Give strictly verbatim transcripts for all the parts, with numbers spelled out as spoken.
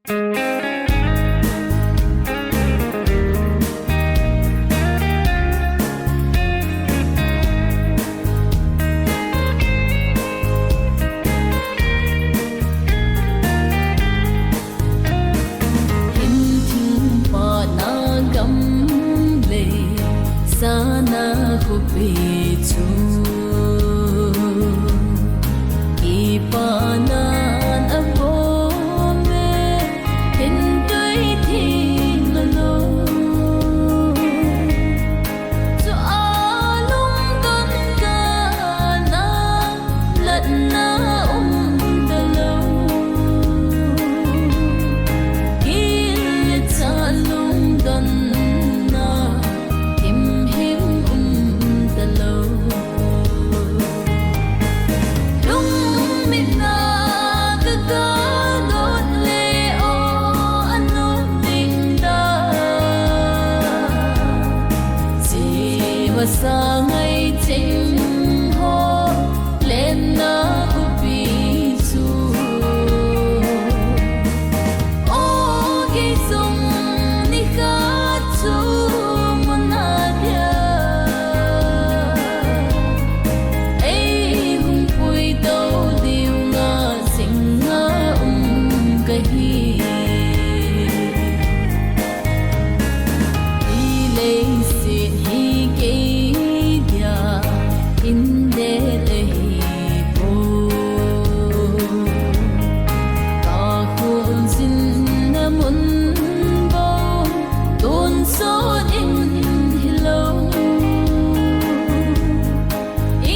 Hin thing pana gam le sana khopi chu kipanan abom e, hin tui thing lo. Chu a lungdon kana latna um talou. Gil le cha lungdonna himhim um talou. Lungmitna ka gadot le o anop ding da. Chi masa ngai ching ho lenna khopi chu. O kei jong nikhat chu mun a dia ei hung puito diu nga jing nga um kahi. Hi leiset hi kei dia in det ahi poi. Ka khonjinna mun bou tonsot in hilou.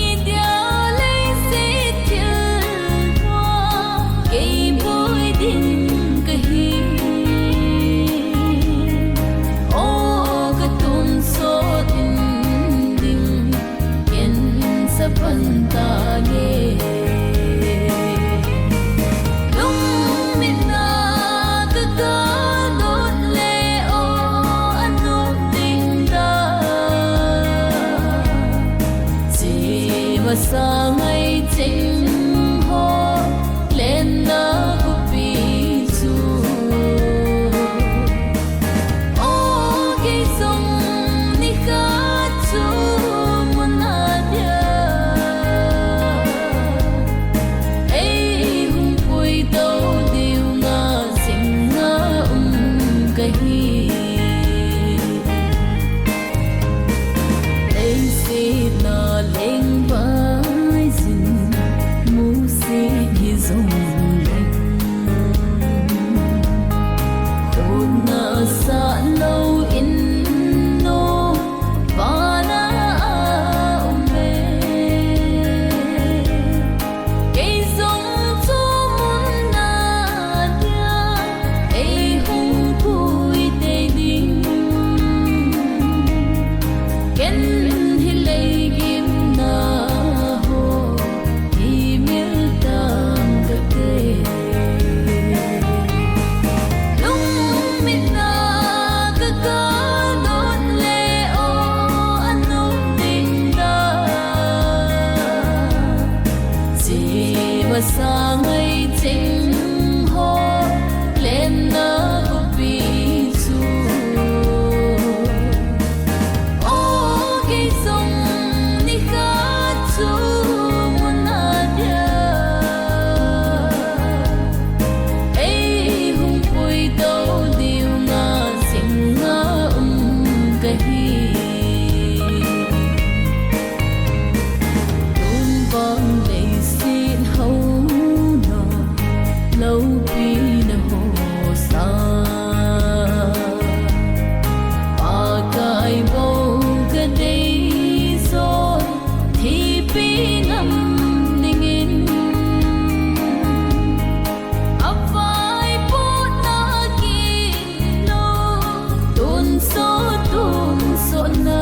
Idia leiset thil ho kei boi ding kahi. O ka tonsot in ding ken sa pan tange. Lungmitna ka gadot le o anop ding da. Chi masa ngai ching ho lenna khopi chu. O kei jong nikhat chu mun a dia ei hung puito diu nga jing nga um kahi. Leiset na leng pai jin musit hi jong leng, khut na sah lou in nung vana a um e. Kei jong chu mun a dia ei hung pui tei ding. Ken hi lei gimna ho hi mil tam kate. Lungmitna ka gadot le o anop ding da. Chi masa ngai ching ho lenna khopi chu. O kei jong nikhat chu mun a dia ei hung puito diu nga jing nga um kahi. Tun vang leiset hou na loupi na ho sa, Pakai bou ka dei jo thipi ngam dingin. A vaipohna kilou tonsot tonsot na,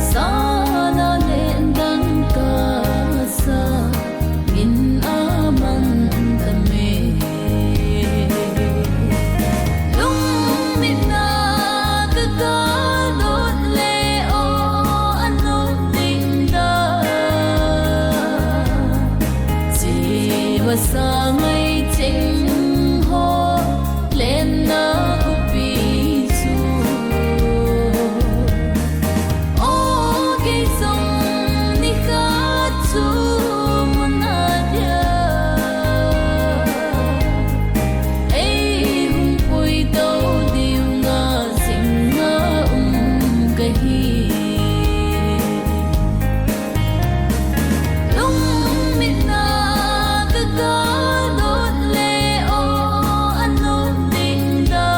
sana le dangka sa min a man Sangai cheng ho lenna khopi chu. O kei jong nikhat chu mun a dia ei hung puito diu nga jing a um kahi. Lungmitna ka kal dot le o anom ding da.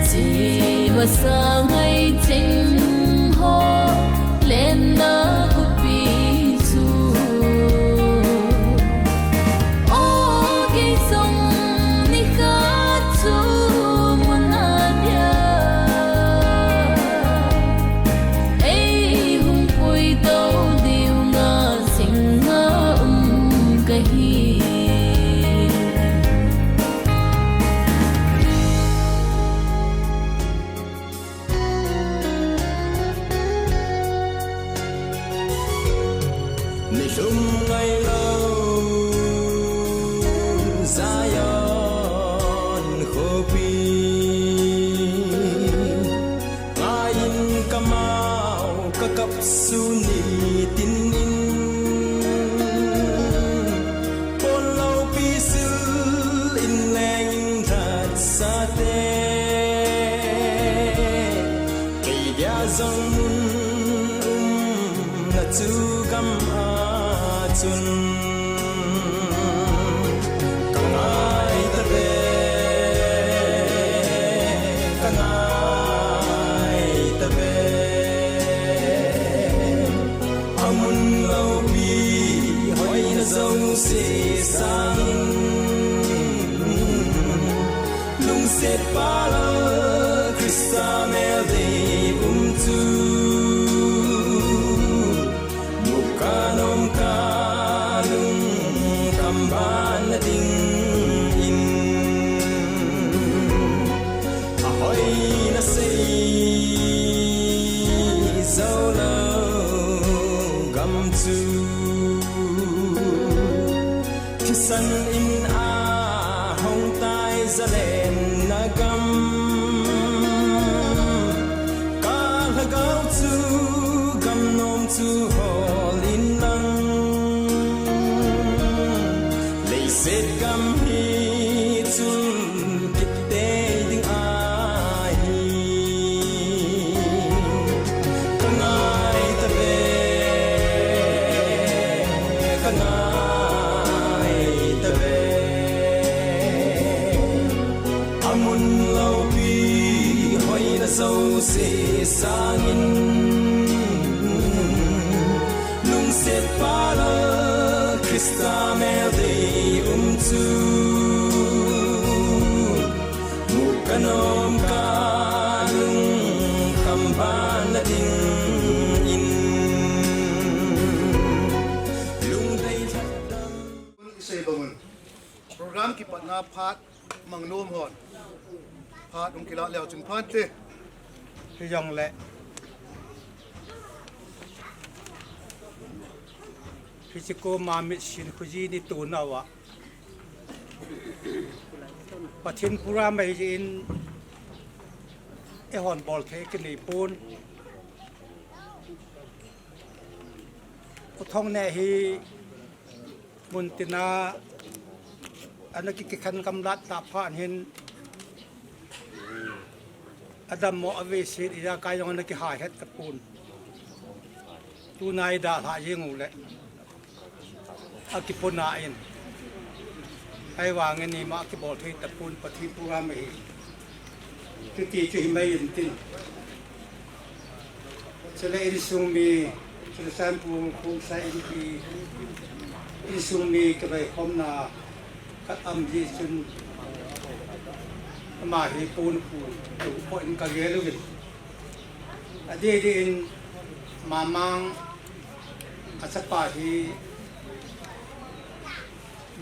Chi masa ngai cheng ho lenna khopi chu. O kei jong nikhat chu mun a dia ei hung puito diu nga jing a um kahi. Nilhum ngailou Zion khopi, ngaiyin kamau kakap sun nitin in, pon loupi sil in leng in lhatsate, kei dia jong mun umna chu gam a chun. Ka ngai tave, ka ngai tave. Amun loupi hoina jouse sangin, lungsetpa Lal Christa mel dei um chu. Mukanom ka lungkham ban na dingin, ahoina sei jou lou gam chu. Thisan in ahong tai zalenna gam, ka lhagao chu gam nom chu hol in lang. Leiset gam hi chun kitei ding ahi. Ka ngai tave, ka ngai tave. Amun loupi hoina jouse sangin, lungsetpa Lal Christa mel dei um chu. Mukanom ka lungkham ban na dingin, lungdei lhadam. Isei bangun program kipatna phat mang nom hon phat hung kilah leu chun phante. Hijongle hiche koma mitsin khoji ni tuna uva Pathen program ahi jeh in eihon bol thei kinei pon. U Thongneh hi muntina ana ki, kikhen gamlat ta phat hin, adammo aveiset ijakai jong ana kihai het tapon. Tuna idalhah jeng uleh akipona in, ahivangin ima kibol thei tapon, Pathen program ahi. Chuti chu himai intin, chule insung mi, chule Sanpu Khongsai Inpi insung mi kivaikhomna khat aum jeh chun, ama hi pon pu tu pon kagel uvin. Adeh deh in, mamang achapa hi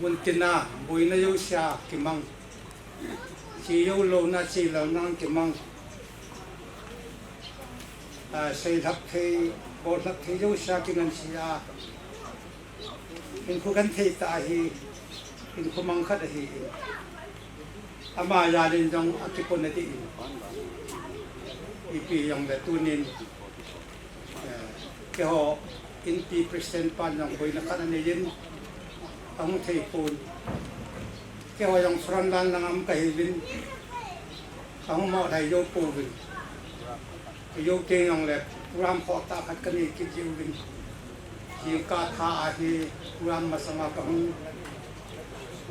muntina boina jousea kimang, che jou louna che louna kimang, a, seilhah thei, bolhah thei jousea kingansea, Hinkho genthei tah ahi, hinkho mang khat ahi. Ama jal in jong akipon ati in. Ipi jong le tunin, eh, keiho Inpi President pan jong boina khat anei in, ahung thei pon. Keiho jong front line lang a um kahi uvin, ahung mo thei jou pouvin. Jou teng jong le program khoh tah khat kanei kit jiuvin. Jingkah tha ahi program masanga kahung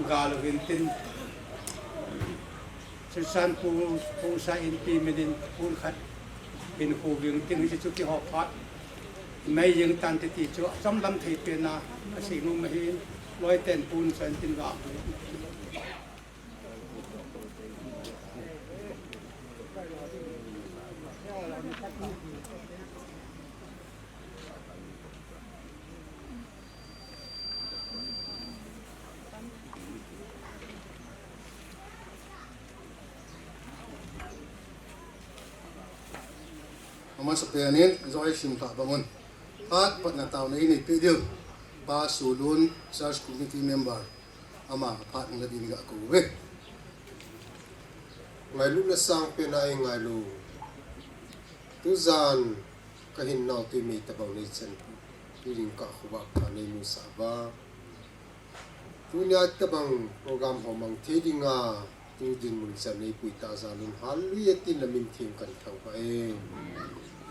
gal uvin tin. Churachandpur Khosa Inpi min in pon khat hin khoving tin hichu keiho phat. Mei jing tan ti ti chu achom lam thei pen a, asei nom ahin, loi ten pon chan tin ga. Amasapen in, joh i simlha bang un. Phat patna taona i neipe diu. Pa Solun, Church Committee Member. Ama phat hung la din ga kou ve. Ngailut le sangpen a i ngailu. Tujan kahin nao tui mei tabang nei chan. Tui ding ka khovah pha nei mu sa va. Tunia tabang program ho mang thei dinga, tu dinmun chan nei pui ta jal un hallelujah tin na min theng kan thangvah e.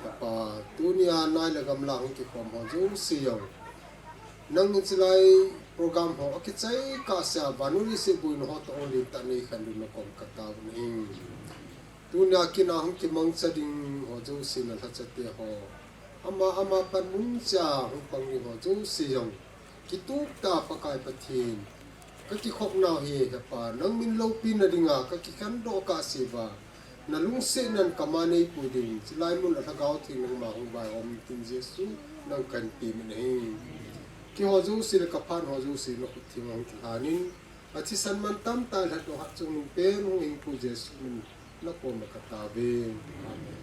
Kapa, tunia nai le gamla hung kikhom ho jouse jong. Nangin chulai program ho akichai kahsea, vannoi leiset boina ho toh hung len tah nei khen ding na kom ka tao nahi. Tunia kin a hung kimangcha ding ho jouse na lhacha te ho. Ama, ama panmun cha hung pang ding ho jouse jong. Kitup tah Pakai Pathen. Ka kikhop nau hi, Hepa, nang min loupina dinga, ka kikhen doh kahse uva. Na lungsetnan kama nei pui ding, chulai mun a Lhagao Theng nangma hung vaihom in tin Jesu, nang kahin pe min ahi. Keiho jouse le ka phat ho jouse na khut theng a hung kilhan in, athisan man tamtah lhat doh hat chung min pen hung hing pu Jesu min na kom a ka tao ve. Amen.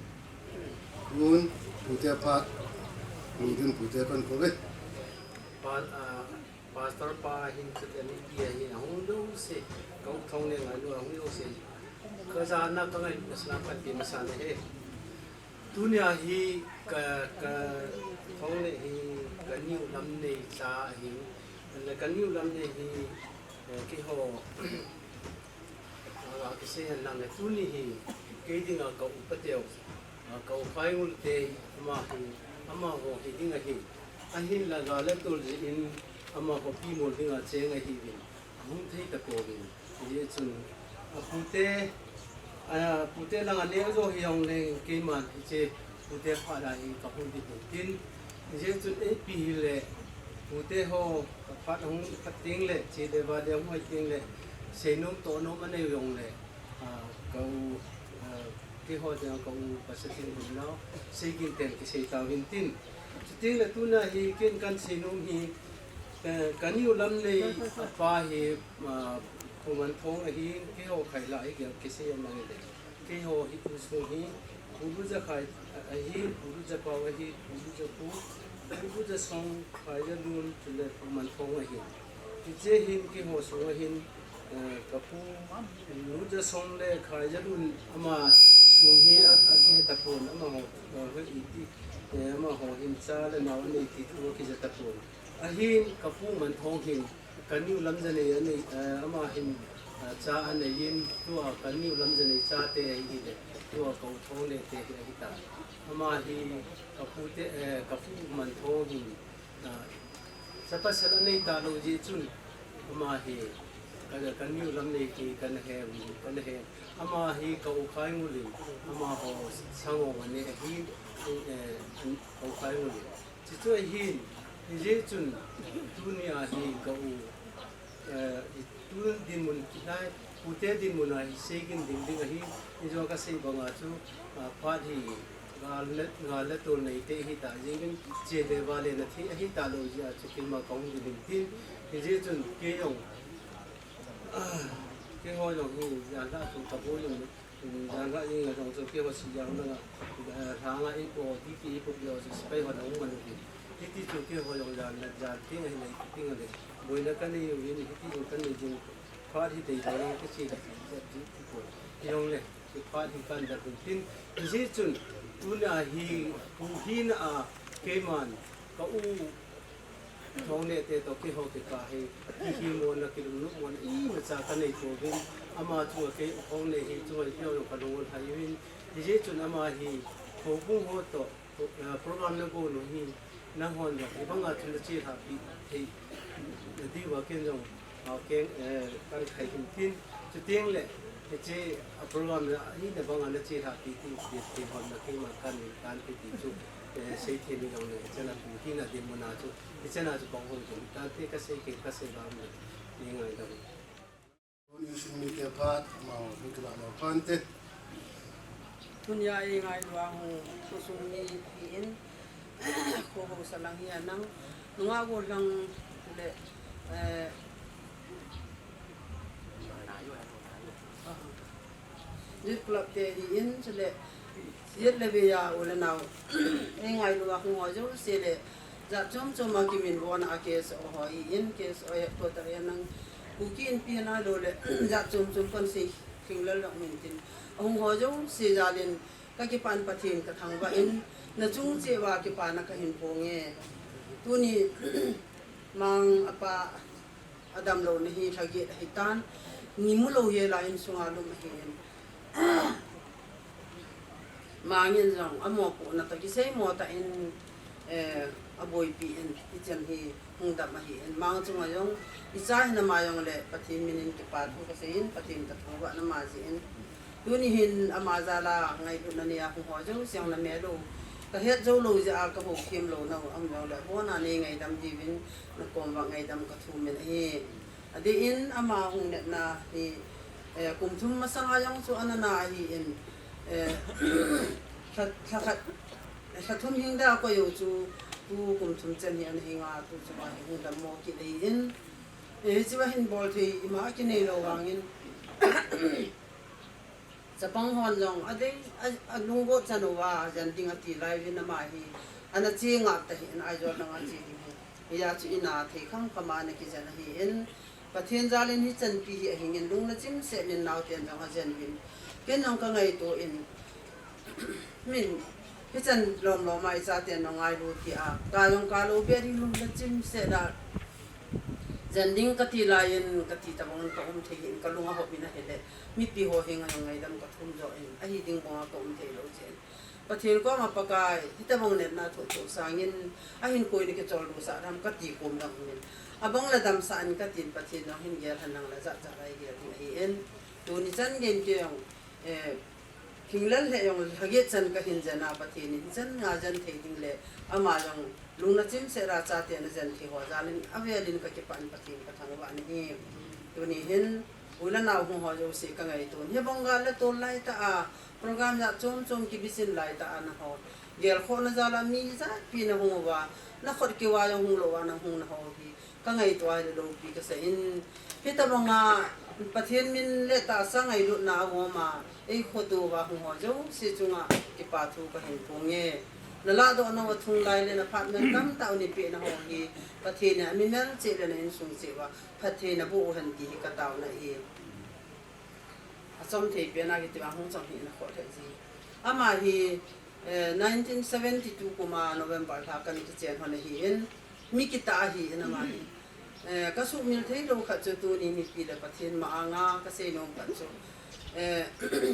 Tun, pute phat, pute phat kan kou ve. Pa, ah, Pastor pa hin chu kan i pi a hin ahung jouse, ka u Thong le ngailu ahung jouse. Ka jana ka ngai na sana ka ti masa le he. Tunia hi ka, ka Thong le hi ka niu lam nei cha hi. Le ka niu lam nei hi, eh, keiho A, kisei hen lang le tuni hi, kei dinga ka upa teu, a, ka u Khaingul te, ama hi, amaho hi ding ahi. Ahinla gal a tol jeh in, amaho Pimol dinga cheng ahiuvin, ahung thei tapouvin. Hijeh chun, a, pute, a, pute langa neo jo hi jong le, keiman hiche, pute phat a hi ka hung ding tin. Hijeh chun eipi hile, pute ho, ka phat ahung phat teng le, che deva de ahung hoi teng le, seinom tohnom anei u jong le, a, ka u, a, keiho dinga ka u Pastor Thinglhun nau, Seigin ten kisei tauvin tin. Chuteng le tuna hi, ken kan seinom hi, eh, ka niu lam nei, apa hi, a, Pu Manthong ahi, keiho Khaila hi, kisei anang le. Keiho hi insung hi, Pu Lujakhai ahi, Pu Lujapao ahi, Pu Lujapu, Pu Lujasong, Khaijalun, chule Pu Manthong ahi. Hiche hin keiho sunga hin, eh, ka pu Lujasong le Khaijalun ama sung hi a, akihe tapon, amaho, eh, hoi iti, eh, amaho hin cha le nao anei ti thu akija tapon. Ahin ka pu Manthong hin, Ka niu lam janei anei, eh, ama hin, eh, cha anei in, tua ka niu lam janei chate ahi le, tua ka u Thongle te hi ahi ta. Ama hi ka pu te, eh, ka pu Manthong hin, eh, chapa sel anei talou jeh chun, ama hi ka, ka niu lam nei hi kana he, kana he. Ama hi ka u Khaingul in, amaho sangong anei ahi, eh, ka u Khaingul in. Chuchu ahin, hijeh chun, tunia hi ka u, eh, tu dinmun lai, pute dinmun a hi Seigin ding ding ahi, ijou kasei banga chu, ah, phat hi gal le, gal le tol neite hita jengin, che le va le na thi ahi talou jeh a chu keima kahung ding ding tin, hijeh chun kei jong, ah, keiho jong hi, jan la chu kabol jong, Jan la jeng a jong chu keiho Sijang langa, eh, lhanga eipo, D K eipo keiho chu sepai hon ahung man uvin. Hiti chu keiho jong jan la, jan teng ahi nai, teng ale. Boina kanei uvin, hiti jong kanei jing, phat hi tei dang kache ka ti, ti ti ko. Hijongle, phat hi kan da kun tin, hijeh chun, tuna hi, tu hina a, keiman, ka u, Thongneh te toh keiho kikah hi, hi hi mona kilungnop mona imacha kanei pouvin, ama chunga kei Thongneh hi chunga keiho jong kalung u lhai uvin, hijeh chun ama hi, houbung ho toh, eh, program nagon u hi, nahon jong, hibanga chu nachelhahpi thei, nadiuva ken jong, ah, keng, eh, kan khai hin tin, chuteng le, hiche, a program na, hina banga nachelhahpi thei, thei hon na keiman kan ning tan thei ti chu, eh, seithei ni jong le, hichena tu hina dinmun a chu, hichena chu bang hung jong, tante kasei kei, kasei bang le, ni ngaidam. News Media phat, amau hung kila mau phante. Tunia eingailu a hung khosung mi hi in, kho ho salang hi anang, nunga go lang le, eh, Youth Club te hi in, chule, youth level a u le nao, eingailu a hung ho jouse le, jat chom chom a kiminvon a K S O ho hi in, K S O headquarter a nang, Kuki Inpi a nalou le, jat chom chom kan sei khinglel lou min tin. Ahung ho jouse jal in, kakipah in Pathen kathangvah in, nachung cheh uva kipana kahin phong e. Tuni, mang apa, Adamlouna hi lhaget ahitan, ni mulou hela insunga lum ahin. Mangin jong, amopohna toh kiseimo tah in, eh, aboipi in, hichan hi hung dam ahin. Mang chunga jong, icha hin ama jong le, Pathen min in kipa thu kasei in, Pathen kathangvah in ama jeh in. Tuni hin ama jal a ngailutna nei a hung ho jouse jong namel u. Kahet jou lou jeh a kahouthiem louna u um jongle, abon a neingaidam diuvin, nakom uva ngaidam kathum in ahi. Adeh in ama hung natna hi, eh, kum thum masang a jong chu ana na ahin, eh, lha, lha khat, lha thum hing da koi u chu, tu kum thum chan hi ana hing a, tu chunga hi hung dammo kit ahin, eh, hichea hin bol thei ima kinei lou vangin, Chapang hon jong adei, a, alunggot chan uva, jen ding ati lai uvin ama hi, ana che ngap tahih in Aizawl lang a che ding hi. Hijeh chun ina thei kham kham a ana kijen ahin, Pathen jal in hichan pi hi ahing in lungna chimset in naoten jong ajen uvin. Ken jong kangaito in, min, hichan lom lom a ichaten jong ngailu tia, ka jong kalou be ding lungna chimset a, jen ding kati lai in, kati tabang in ka um thei in, kalung ahop in ahile, mipi ho henga jong ngaidam kathum jo in, ahi ding banga ka um thei lou jeh in. Pathen koma Pakai, hitabang natna thoh thoh sangin, ahin koi na kicholdo sah dam kati kom dang in. Abang la damsah in katin Pathen jong hin gel hen lang la jat jat a igel ding ahin. Tuni chan geiyin kei jong, eh, Thinglel he jong lhaget chan kahin jen a Pathen in chan nga jen thei ding le ama jong lungna chimset a chate ana jen thei ho jal in avel in kakipah in Pathen kathangvah in ahi. Tuni hin u le nao hung ho jouse kangaito in hibang gal le tol lai tah a program jat chom chom kibisin lai tah a naho gelkhohna jal a mi jat pi nahung uva nakhut keu a jong hung lou a nahung naho hi kangaito a le loupi kasah in, hitabang a Pathen min le tahsa ngailutna a um a, eikhoto uva hung ho jouse chunga kipa thu kahin phong e. Nalahdoh nau athung lai le naphat mel tamtah u neipeh nau hi, Pathen in ami melchih le na insung cheh uva phatthei naboh u hen ti hi kataona ahi. Achom thei pen a kiti vang hung chom hi nakhol he ji. Ama hi, eh, nineteen seventy-two kum a November lha kana kichen hon ahin, mi kitah ahin ama hi. Eh, kasuhmil thei lou khat chu tuni mipi le Pathen ma anga kasei nom khat chu, eh,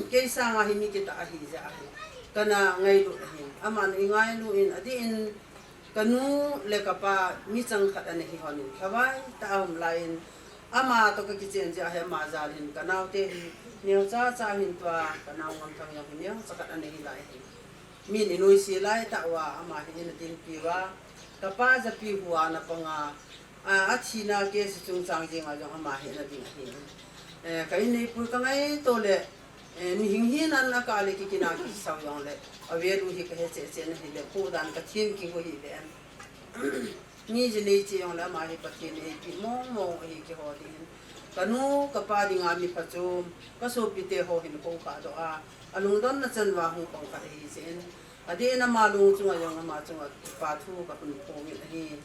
kei sanga hi mi kitah ahi jeh ahi. Kana ngailut ahin. Aman eingailu in adeh in kanu le kapa mi chang khat ana hi hon in lhavai tah a um lai in ama toh kakichen jeh ahi ama jal hin kanaote hi neocha cha hin tua kanao Ngamthang jong hi neocha khat ana hi lai hi. Min inoise lai tah uva ama hi ina dinpi uva, kapa japi hua ana pang a, a, athina case chungchang jeng a jong ama hi ana ding ahi. Eh, ka in neipui kangaito le, eh, mihing hina a kah le kikina kisau jong le, avel u hi kahe cheh cheh in ahile, pu dan Pathen kigo hi le. Mi ji nei cheh jong le ama hi Pathen in eipeh mong mong ahi keiho ding hin. Kanu, kapa dinga mi phachom, kasopite ho hin kou kha doh a, alungdonna chan uva hung pang khat ahi jeh in. Adeh in ama lung chunga jong ama chunga kipa thu kahin phong in ahi.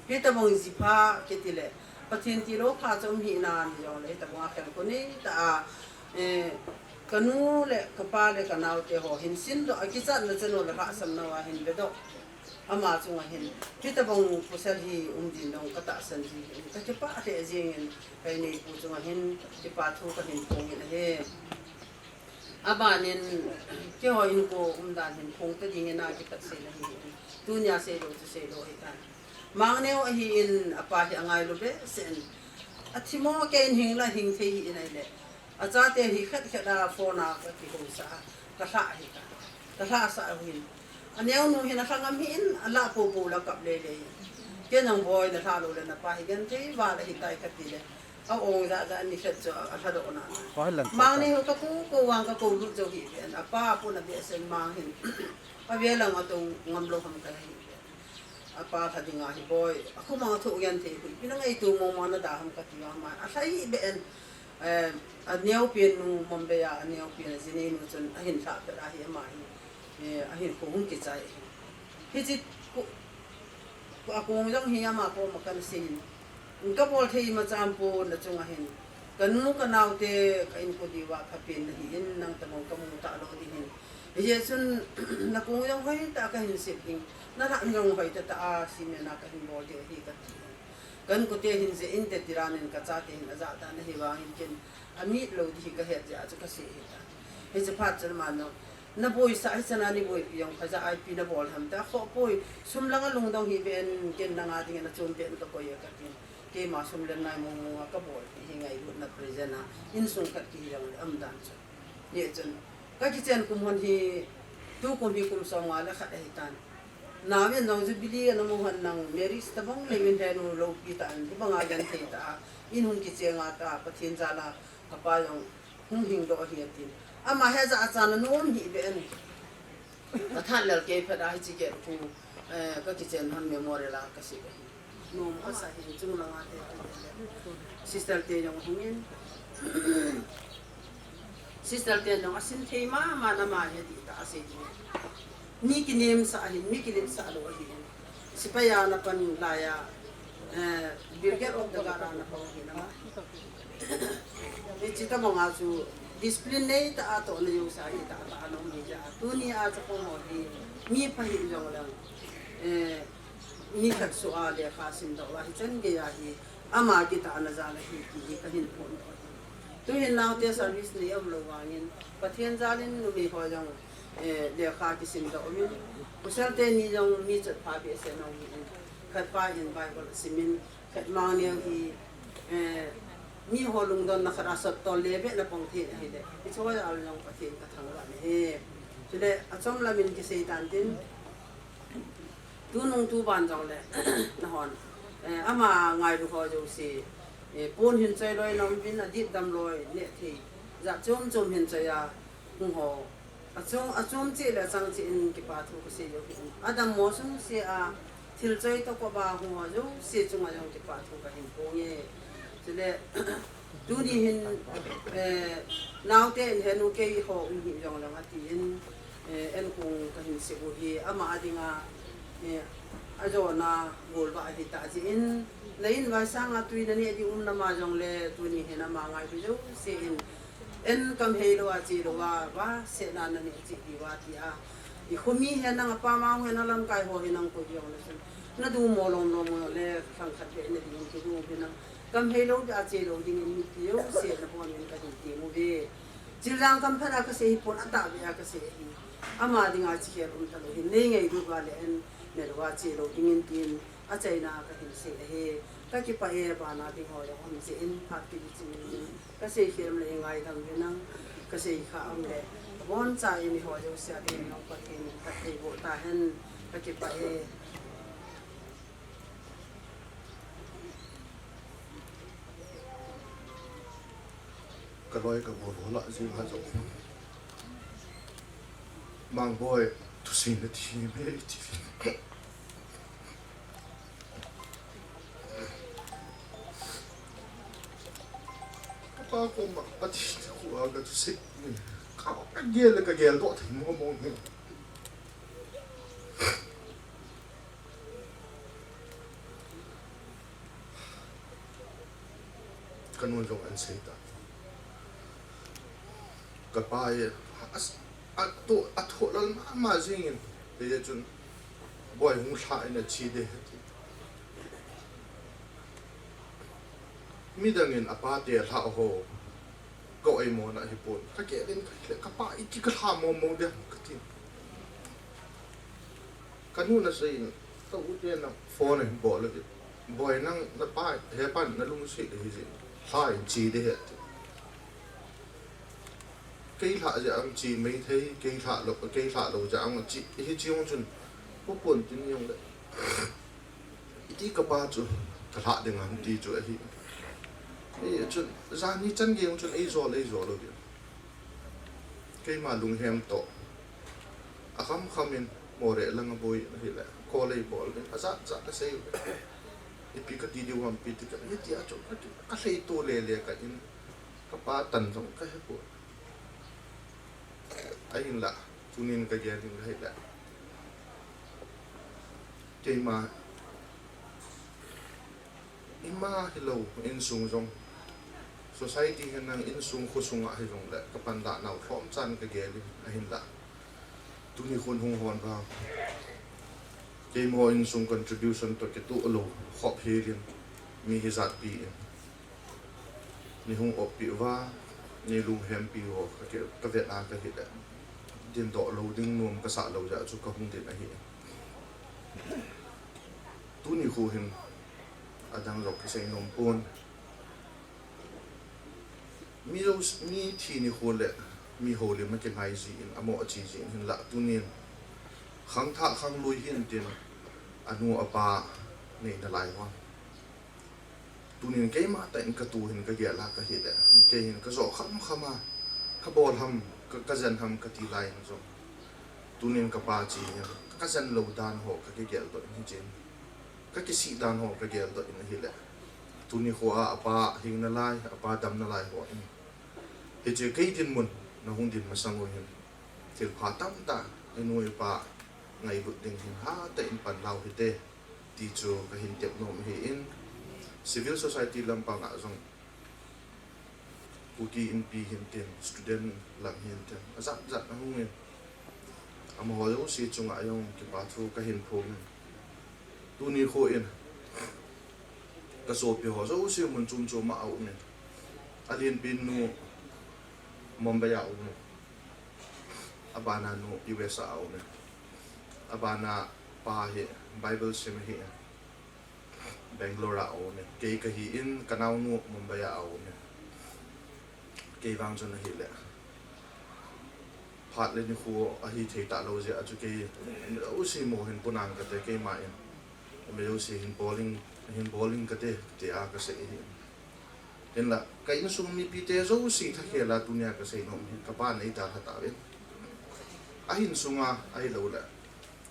Hitabang ji pha kiti le, Pathen tilou pha chu um hih nan jong le, hitabang a khelkhoh nei tah a, eh, kanu le kapa le kanaote ho hin sindoh, akichatna chanu le lhahsamna uva hin vedoh. Ama chunga hin, hitabang pasal hi um din jong katahsan ji hin, kakipah lheh jingin, ka inneipu chunga hin, kipa thu kahin phong in ahi. Abanin, keiho inko umdan hin phong ta dingin a kipat sei na hi, tunia seilou chu seilou hitan. Mangneo ahin, apa hi angailou behseh in. Athimo kei in hing la hing thei hih in ahile. Achate hi khat khat a phone a kakihou sah a, kalhah hi ka. Kalhah sah u hin. Aneonu hin alhangam hih in, alah popo la kap lele in. Kei nang boi nalhah lou le napa hi genthei val ahitai kati le. A-ong jat jat ni khat chu alhadoh na. Mangneo kakou kou vang kakou lut jou hih ve in. Apa pun abehseh in mang hin. Avel lang atou ngam lou ham kahi ve in. Apa lha dinga hi boi, akhomang athoh genthei hui. Ipi nang eitu mong mong nada ham kati vang ma. Alha hih ve in, eh, aneopen nu Mumbai a, aneopen a jinei nu chun ahin lhah pet ahi ama hi. Eh, ahin kho hung kichai ahi. Hichi ko, akong jong hi ama koma kana sei in. Kabol thei imacha aumpon, nachunga hin. Kanu kanaote ka inko diuva phapen nahi in, nang tabang kamu talou ding hin. Hijeh chun, nakong jong hoitah a kahin sep ding. Nalhah jong hoitah tah a, cement a kahin bol ding ahi kati in. Ka inkote hin jeh in te tiran in kachate hin ajah dan ahi vangin ken amit lou ding hi kahet jeh a chu kasei ahitan. Hiche phat chun aman jong, naboisah hichan a neiboipi jong khaja a ipi nabol ham tia, khoh poi, sum langa lungdong hih ve in, ken nanga dingin achom pet in kakoi e katin. Keima sum le nai mong mong a kabol hi ngailutna present a, insung khat kihi jongle aumdan chu. Hijeh chun, kakichen kum hon hi, tukum hi kum somnga le khat ahitan. Naoven jong jubilee ana mu hon nang marriage tabang nei uvin henu loupi tah in, hibanga genthei tah a, in hung kicheng a tah, Pathen jal a, kapa jong hung hingdoh ahi atin. Ama hi ajachat a nom hih ve in. Kathat lel kei phat a hiche gate khu, eh, kakichen hon memorial a kasei ahi. Nom kasa hin chung langa te. Sister te jong hung in. Sister te jong asin thei mama in ama hi adih tah a asei ding. Mi kinemsah ahin, mi kiletsah lou ahin. Sepai a ana pan laiya, eh, Brigade of the Guard a ana pan ahin ama. Hiche tabang a chu discipline nei tah a tohna jouse ahi tah tah a ana um ahi jeh a. Tuni a chapang ho hi mi pha hih jongleng, eh, mi khat soh a lekha simdoh uva hichan gei a hi ama kitahna jal ahi ti hi kahin phondoh ahi. Tuhin naote service nei aum lou vangin Pathen jal in numei ho jong, eh, lekha kisimdoh uvin. Pasal teni jong mi chotpha behseh ana um in. Khat pa hin Bible asimin, khat Mangneo hi, eh, mi ho lungdonna khat a sottol le beh na pang thei ahile. Hiche ho jal jong Pathen kathangvah in ahi. Chule achom lam in kisei tan tin. Tunung tuban jongle, nahon, eh, ama ngailu ho jouse, eh, pon hin choi loi nom uvin, adip dam loi neh thei jat chom chom hin choi a hung ho. Achom, achom cheh le achang cheh in kipa thu kasei u ahi. Adammo sungse a thil choi toh kop a hung ho jouse chunga jong kipa thu kahin phong e. Chule, tuni hin, eh, naote in henu keiho um hih jongleng atin, eh, enkong kahin sep u hi, ama a dinga, eh, ajona golvah ahi tah jeh in, na in vai sanga tui naneh ding um nama jongle, tuni hin ama ngailu jouse in, en kam heilou a chelou a, vahsetna naneh cheh diu a tia. Ikhomi hinang, apa ma hinang, lamkai ho hinang, koi jongle chun, nadu mo lom lom jongle, lhang khat beh nading in kidu hinang. Kam heilou beh a chelou dingin mipi jouse nabon in kahin tem uve. Chiljang kam phat a kasei hipon, atah beh a kasei ahi. Ama dinga chi khel um talou hin, nei ngailut uva le en, nelou a chelou dingin tin, achaina kahin sei ahi. Kakipah e, bana ding ho jong um jeh in, phat kibi chim in, kasei khel le ngaidam uvin lang, kasei kha um le, aboncha in eiho jouse a ding jong Pathen in phatthei boh tahen, kakipah e. Kaloi kabol ho lah jing ha jong. Mangboi, thuseina thim e ti. Kapa koma, ati khu a kathusei. Ka, kagel, kagel doh thei mo mo ni. Ka nun jong ahin sei ta. Ka pa hi a, a, a to, a tholal mama jingin, hijeh chun, Boi hung lha in ache ding ahi ati. Midang in apa te alha ho, ka oimo na hipon. Ka gelin ka hile, ka pa iti ka lha momo ding kati. Ka nun asei in, ka u te na phone ahin bol le, Boi nang na pa, he pan na lungset le hijeh, lha in che ding ahi ati. Kei lha jeh a che maithei, kei lha lou, kei lha lou jeh a che, hiche jong chun, pu pon tin jong le. Iti ka pa chu, ka lha ding ham ti chu ahi. Hijeh chun, jan ni chan gei jong chun, ei jol, ei jol lou ding. Keima lunghem toh. Akham kham in, Moreh lang a boi in ahile, call ei bol in, ajat jat asei uve. Ipi kati diu ham pi ti ka, hiti a chu, ka, ka lhei to le le ka in, ka pa tan jong ka he poi. Ahinla, tunin ka gel ding ka hile. Keima, ima hilou, insung jong. Society hi nang insung khosung a hijong le, ka panlah nau lhom chan ka gel in, ahinla. Tuni khun hung hon vang. Keima insung contribution toh kitoh lou, khop helin, mi hijat pi in. Nei hung oppeh uva, nei lunghempi uva, ka, ka vet a ka hile. Dindoh lou ding nom ka sah lou jeh a chu ka hung din ahi. Tuni khu hin, adang jong ka sei nom pon. Mi jo, mi thi nikho le, mi houlim a kingai jin, amo ache jin hinla tunin. Khangthah khanglui hin tin, anu apa nei nalai vang. Tunin keima tah in ka tu hin ka gel a ka hile, kei hin ka jo kham kham a, ka bol ham, ka, ka jen ham ka ti lai in jong. Tunin ka pa che hin, ka jen lou dan ho ka kigel doh in hichen. Ka kisih dan ho ka gel doh in ahile. Tuni kho a, apa hing nalai, apa dam nalai ho in. Hiche kei dinmun, na hung din masang u hin. Thilpha tamtah, i nu i pa, ngailut ding hin hatah in pan lau hite. Ti chu ka hin tep nom ahi in, civil society lampang a jong, Kuki Inpi hin tin, student lang hin tin, ajat jat ahung in, amaho jouse chunga jong kipa thu ka hin phong in. Tuni kho in, ka sopi ho jouse mun chom chom a aum in, alenpi nu Mumbai a aum in, abana nu U S a aum in, abana pa hi Bible sim ahi in, Bangalore a aum in, kei kahi in, ka naonu Mumbai a aum in, kei vang chun ahile, phat le nikho ahi thei talou jeh a chu kei, jouse mo hin pun ang kate, keima in, mi jouse hin bol ing, hin bol ing kate, tia ka sei ahi. Hinla, ka insung mipite jouse thakhel a tunia ka sei nom hi, ka pa nei dalha tauvin. Ahin sunga, ahilouleh,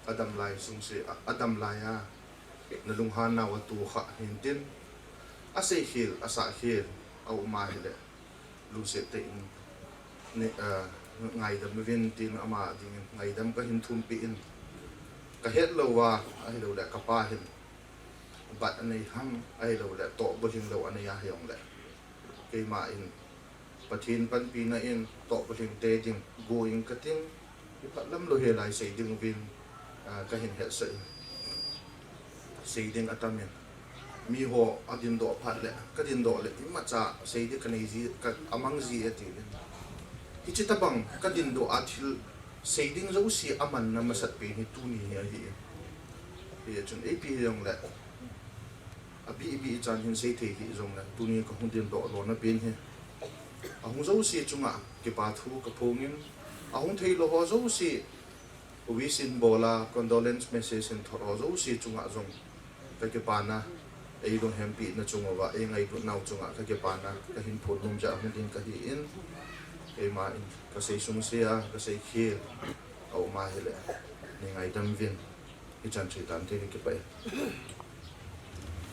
adam lai sungse, a, adam lai a, na lunghan nau a tu kha hin tin, asei khel, asah khel, aum ahile, lungset tah in, ni, a, ngaidam uvin tin ama dingin, ngaidam ka hin thumpi in, ka het lou a, ahilouleh, ka pa hin, bat anei ham, ahilouleh, tohbulhing lou anei a hijongleh. Keima in, Pathen panpina in, tohbulhing te ding, go ing katin, iphat lam lou helai sei ding uvin, a, ka hin hetsah in. Sei ding atam in. Miho adindoh phat le, ka dindoh le, imacha sei ding ka nei ji, ka amang ji ati uvin. Hiche tabang, ka dindoh a thil, sei ding jouse amanna masat pen hi tuni hi ahi. Hichun, ipi hijongleh, Abih bih chan hin sei thei hih jongle, tuni ka hung dindoh lona pen hi. Ahung jouse chunga, kipa thu ka phong in, ahung thei lou ho jouse, wish in bol a, condolence message in thot ho jouse chunga jong, ka kipana, ei lunghempi na chung uva, ei ngailut nau chunga, ka kipana, ka hin phon nom jeh a hung ding kahi in, keima in, ka sei sungse a, ka sei khel, aum ahile, nei ngaidam uvin. Hichan chu hitante, ka kipah e.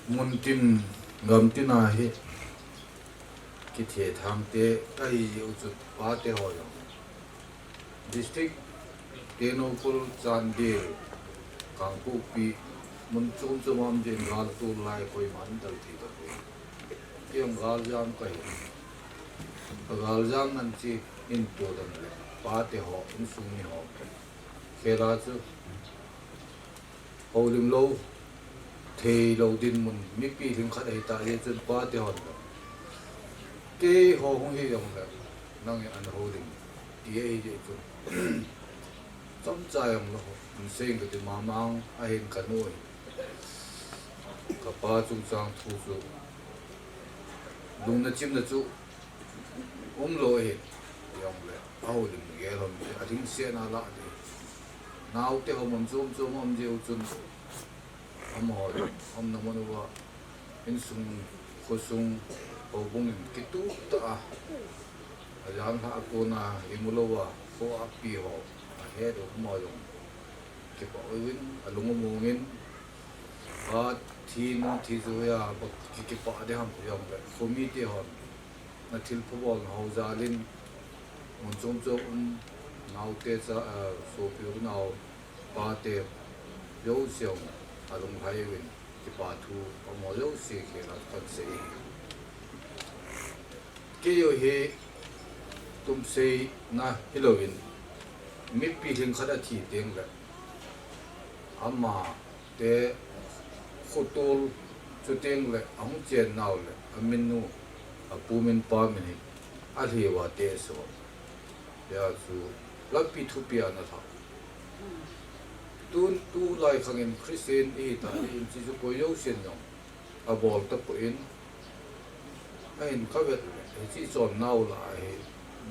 Muntin, gamtin a hi, kithethang te, kahi jeh u chu pate ho jong. District, Tengnoupal, Chandel, Kangpokpi, mun chom chom a um din gal tol lai koiman dal ti ta poi. Kei jong galjam kahi. Ka galjam nan chi in to dan le. Pate ho, insung mi ho. Khela chu. Houlim lou, thei lou dinmun, mipi lhingkhat ahi ta jeh chun pate hon lo. Kei ho hung hi jong le, nang in ana houlim, ti ahi jeh chun. Chomcha jong lo, in sei kati mamang, ahin ka nu hi. Ka pa chungchang thu chu, lungna chimna chu, um lou ahi, jong le, a houlim gel hom, a lhingsetna lah ding. Naote ho mun chom chom um jeh u chun, amaho, umna mun uva, insung, khosung, houbung in kitup tah a, a janhi a kona, imu lou a, kho a pi ho, ahet u amaho jong, kipah uvin, alung among in, athi, nathi chu hoiya, ba ki, kipah ding ham jong le, khomite hon, na thilpha bolna ho jal in, mun chom chom um, naote cha, a, sopi u nao, pate, jouse jong, alunglhai uvin, kipa thu, amaho jouse khela kan sei. Kei jong hi, tumseina hilouvin, mipi lhingkhat athi teng le, ama te khotol chuteng le, ahung chen nau le, aminu, apu min pa min hi, alhi uva teso. Hia chu, lampi thupi ana lha. Tun, tulai khang in Christian ihi ta, in chi chu koi jousen jong, abol tapon, ahin ka vet le, hiche chon nau lah a hi,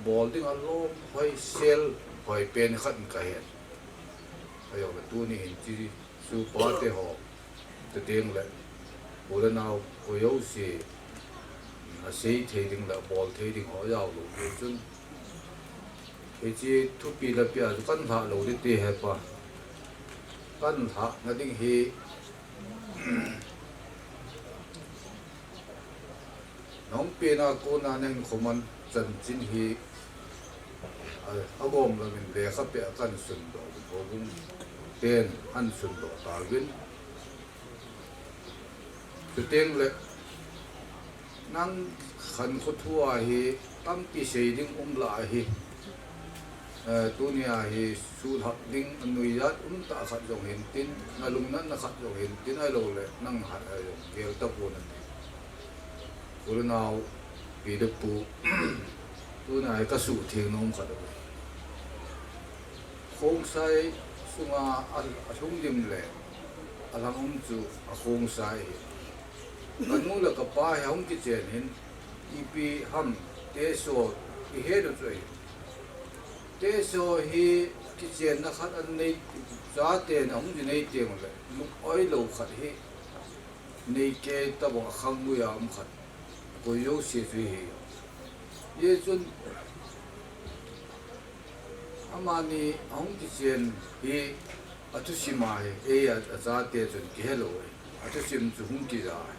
bol ding alom hoi sel, hoi pen khat in ka het. Ajong le tuni hin chi chu pate ho, chuteng le, u le nao, koi jouse, asei thei ding le, abol thei ding ho ajao lou jeh chun. Hiche thupi lapi a chu kan lhah lou ding ti hepa. Kan lhahna ding hi, nahung pena kona nahin khoman chanchin hi, a, agom lam in lekha peh a kan sundoh uvin, houbung ten ahin sundoh tauvin. Chuteng le, nang khankho thu a hi tampi sei ding um lah ahi. Eh, tunia hi suhthap ding anuijat um tah khat jong hintin, na lungnatna khat jong hintin, ahilou le, nang khat a jong gel tapon nati. U le nao, pi le pu, tunia hi ka suhtheng nom khat ahi. Khongsai sunga a, alhung lim le, alhang um chu akhongsai ahi. Ka nu le ka pa hi ahung kichen hin, ipi ham, teso, ihet u chu ahi. Teso hi kichenna khat anei, chaten ahung ji nei teng le, lung-oi lou khat hi, nei kei tabang akhang nuia um khat, koi jouse chu hi. Hijeh chun, amani ahung kichen hi athusim ahi, ei a, achate chun kihelou ahi. Athusim chu hung kija ahi.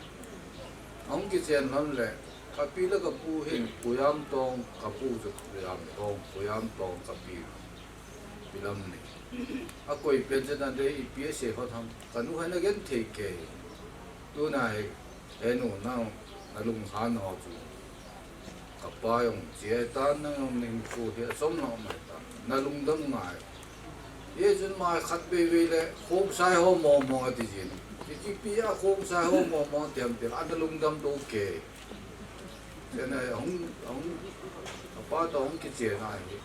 Ahung kichen lam le, ka pi le ka pu hin, Pu Jamtong, ka pu chu Pu Jamtong, Pu Jamtong ka pi, Pi Lamni. Akoi pen chu nante ipi asei phot ham, ka nu hin agenthei kei. Tunia hi, he nu, nang, na lunghan ho chu. Ka pa jong che tan, nang jong ning khu hi achom lou mai tan. Na lungdam ngai. Hijeh chun ama khat vei vei le, khongsai ho mong mong ati jin. Hiche ipi a khongsai ho mong mong ti ham tile, ana lungdam lou kei. Chena hung, hung, apa toh hung kichen ahi.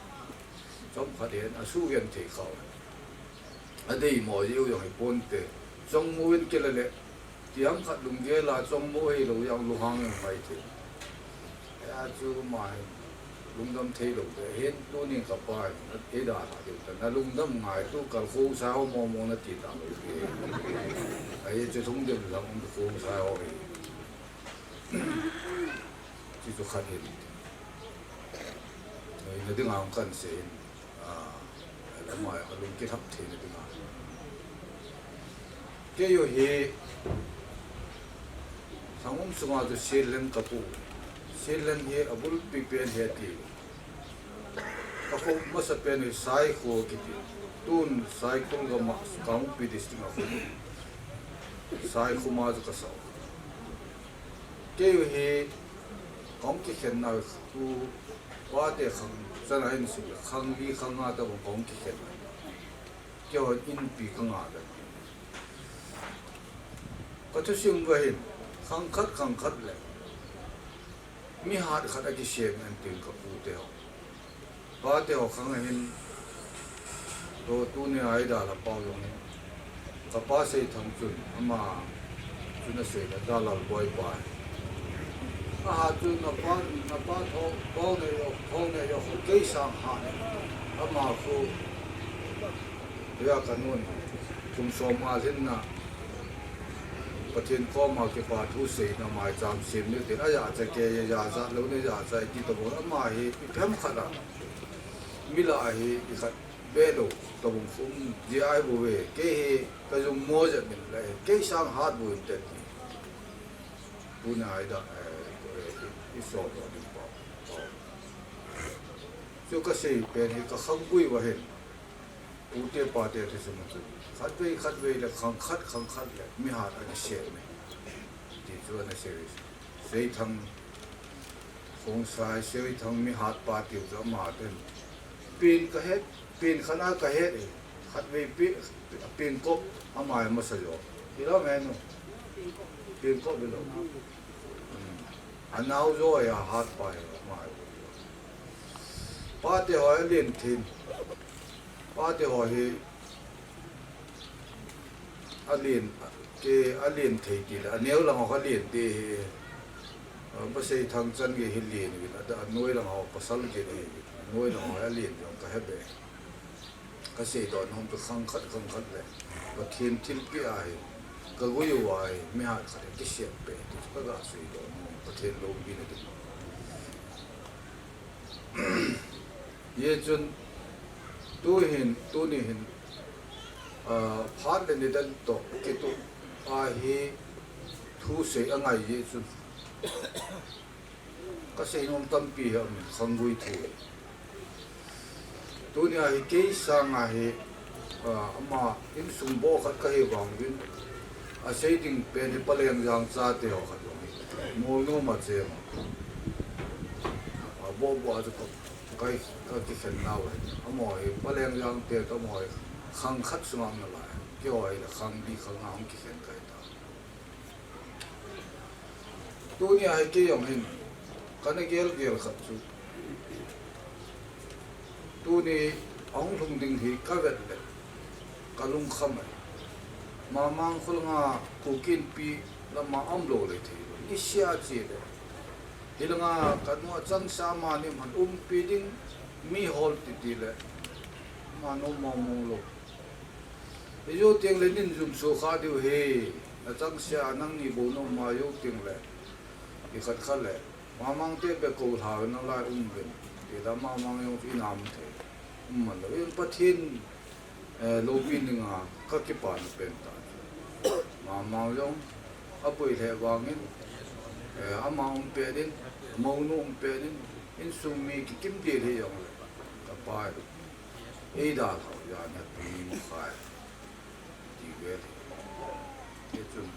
Chomkhat hin asugenthei khah u. Adeimo jeh u jong hiponte. Chongmo in kila le, tiang khat lunggel a chongmo hilou jong lunghang jong mai thei. Hia chu ama hin lungdam thei lou te hin, tunin ka pa hin, eidalhah diu ta, na lungdam ngai, tukal khongsai ho mong mong nati talou te. Ahi chu lungdam lang um khongsai ho hi. Hichu khat hin. Noina dinga hung kan sei hin. A, ama alung kilhap theina dinga. Kei jong hi, Lhangum sunga chu Senleng ka pu. Senleng hi abulpi pen hi ati. Ka kho masapen hi Saikho kiti. Tun Saikul gam a Kangpokpi district a kho. Saikhoma chu ka sau. Kei jong hi Kong kikhen na tu, pate khang, sana in si, khang li khang nga ta kong kikhen. Keiho inpi ka nga ta. Ka thusim va hin, khang khat, khang khat le. Mi hat khat a kisem an tin ka pute ho. Pate ho khang a hin, to tuni a i Dalha pau jong hin. Ka pa Seithang chun, ama chun a sei la Dalal Boi pa. A hat chun na pa, na pa tho, tho ne yo, tho ne yo, kei sang ha ne. Ama khu, ya ka nun, kum som a lhin na. Pathen koma kipa thu seina maicham sem ni te, a ya cha ke ya ya za lo ni ya cha ti to bo ama hi, i phem khat a. Mi la hi, i khat be lo, to bung sum, ji ai bu ve, kei hi, ka zum mo ja min la hi, kei sang hat bu in te ni. Bu na ai da, eh, i so lo ni pa, pa. Chu ka sei pen hi ka khang gui va hin. Pute pate thusim chu. Khat vei, khat vei le khang khat, khang khat le mi hat a ni se me. Ti chu a na se ve. Seithang, Khongsai, Seithang mi hat pa tiu chu ama ten. Pin ka het, pin khana ka het e. Khat vei pi, pin kop ama e masa jo. I lo me nu. Pin kop i lo. Hmm. A nau jo ya hat pa ya ama e. Pate ho a lien thin. Pate ho hi a lien, ke a lien thei ti le, a neu lang ho a lien te hi, a, Pasei Thang chan gei hi lien uvin, a, a noi lang ho pasal gei hi, a noi lang ho a lien jong ka he be. Ka seidoh nom chu khang khat, khang khat le, Pathen thilpeh a hi, ka gui uva hi, mi hat khat hi kisem pe ti chu ka ga seidoh nom, Pathen loupina ding. Hichun, tu hin, tuni hin, ah, phat le nidan toh kitup a hi thu sei angai hichun. Ka sei nom tampi hi aum in, khanggui thu hi. Tuni a hi kei sanga hi, ah, ama insung bou khat ka hi vang uvin, a sei ding pen hi Palengjang chate ho khat jong hi. Molnom a che ma. A bou bou a chu ka, ka, ka kikhen nau hi. Amaho hi Palengjang te toh amaho hi khang khat sunga um nalai. Keiho hi la khang li khang nga hung kikhen ka hi ta. Tuni a hi kei jong hin, ka na gel gel khat chu. Tuni a hung lhung ding hi ka vet le, ka lungkham e. Mamang kho langa Kuki Inpi lama um lou le thei lou. Ni sia chi le. Hi langa ka nu a chang sa ma ni man umpi ding mi hol ti ti le. Ma no mong mong lou. I jou teng le nin jum so kha diu hi, na chang sia nang ni bou nom ma jou teng le. I khat khat le. Mamang te be ko lha na lai um ben. Ti la Mamang jong chu i nam thei. Um man lou. In Pathen, eh, loupina dinga ka kipana pen ta. Mamang jong a pui le vangin, eh, ama um pe din, monu um pe din, insung mi kikim ti le jong le. Ka pai. Ei da thau ya na pi ni mo khai. Ti vel hi. Hichun,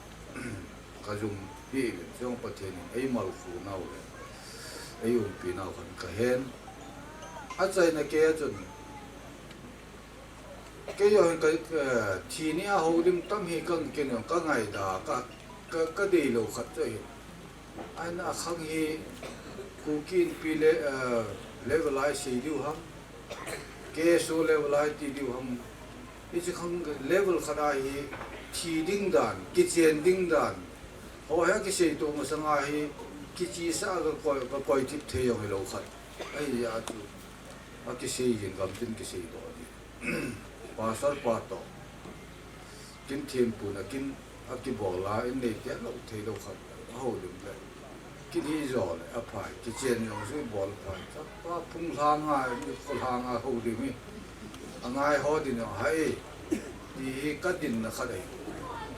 ka jum hi ven chong Pathen in ei malkhu nau le. Ei umpi nau khan ka hen. A chaina kei a chun. Kei jong ka, eh, thi ni a houlim tam hi ka kei jong ka ngaida, ka, ka, ka dei lou khat chu hi. Ahin a khang hi Kuki Inpi le, eh, level a i sei diu ham. K S O level a i ti diu ham. Hiche khang level khat a hi thi ding dan, kichen ding dan. Ho hi a kisei to masanga hi kichesa a ka koi, ka koi thip thei jong hi lou khat. Ahi a chu. A kisei jin gam tin kisei to ni. Pastor pa to. Kin thempu na kin a kibol a, in nei tia lou thei lou khat a houlim le. Kin hi jo le a phai, kichen jong sui bol phai. Chapa phung lhanga, mi kho lhanga houlim hi. A ngai ho din jong hai. Ti hi ka dinna khat ahi.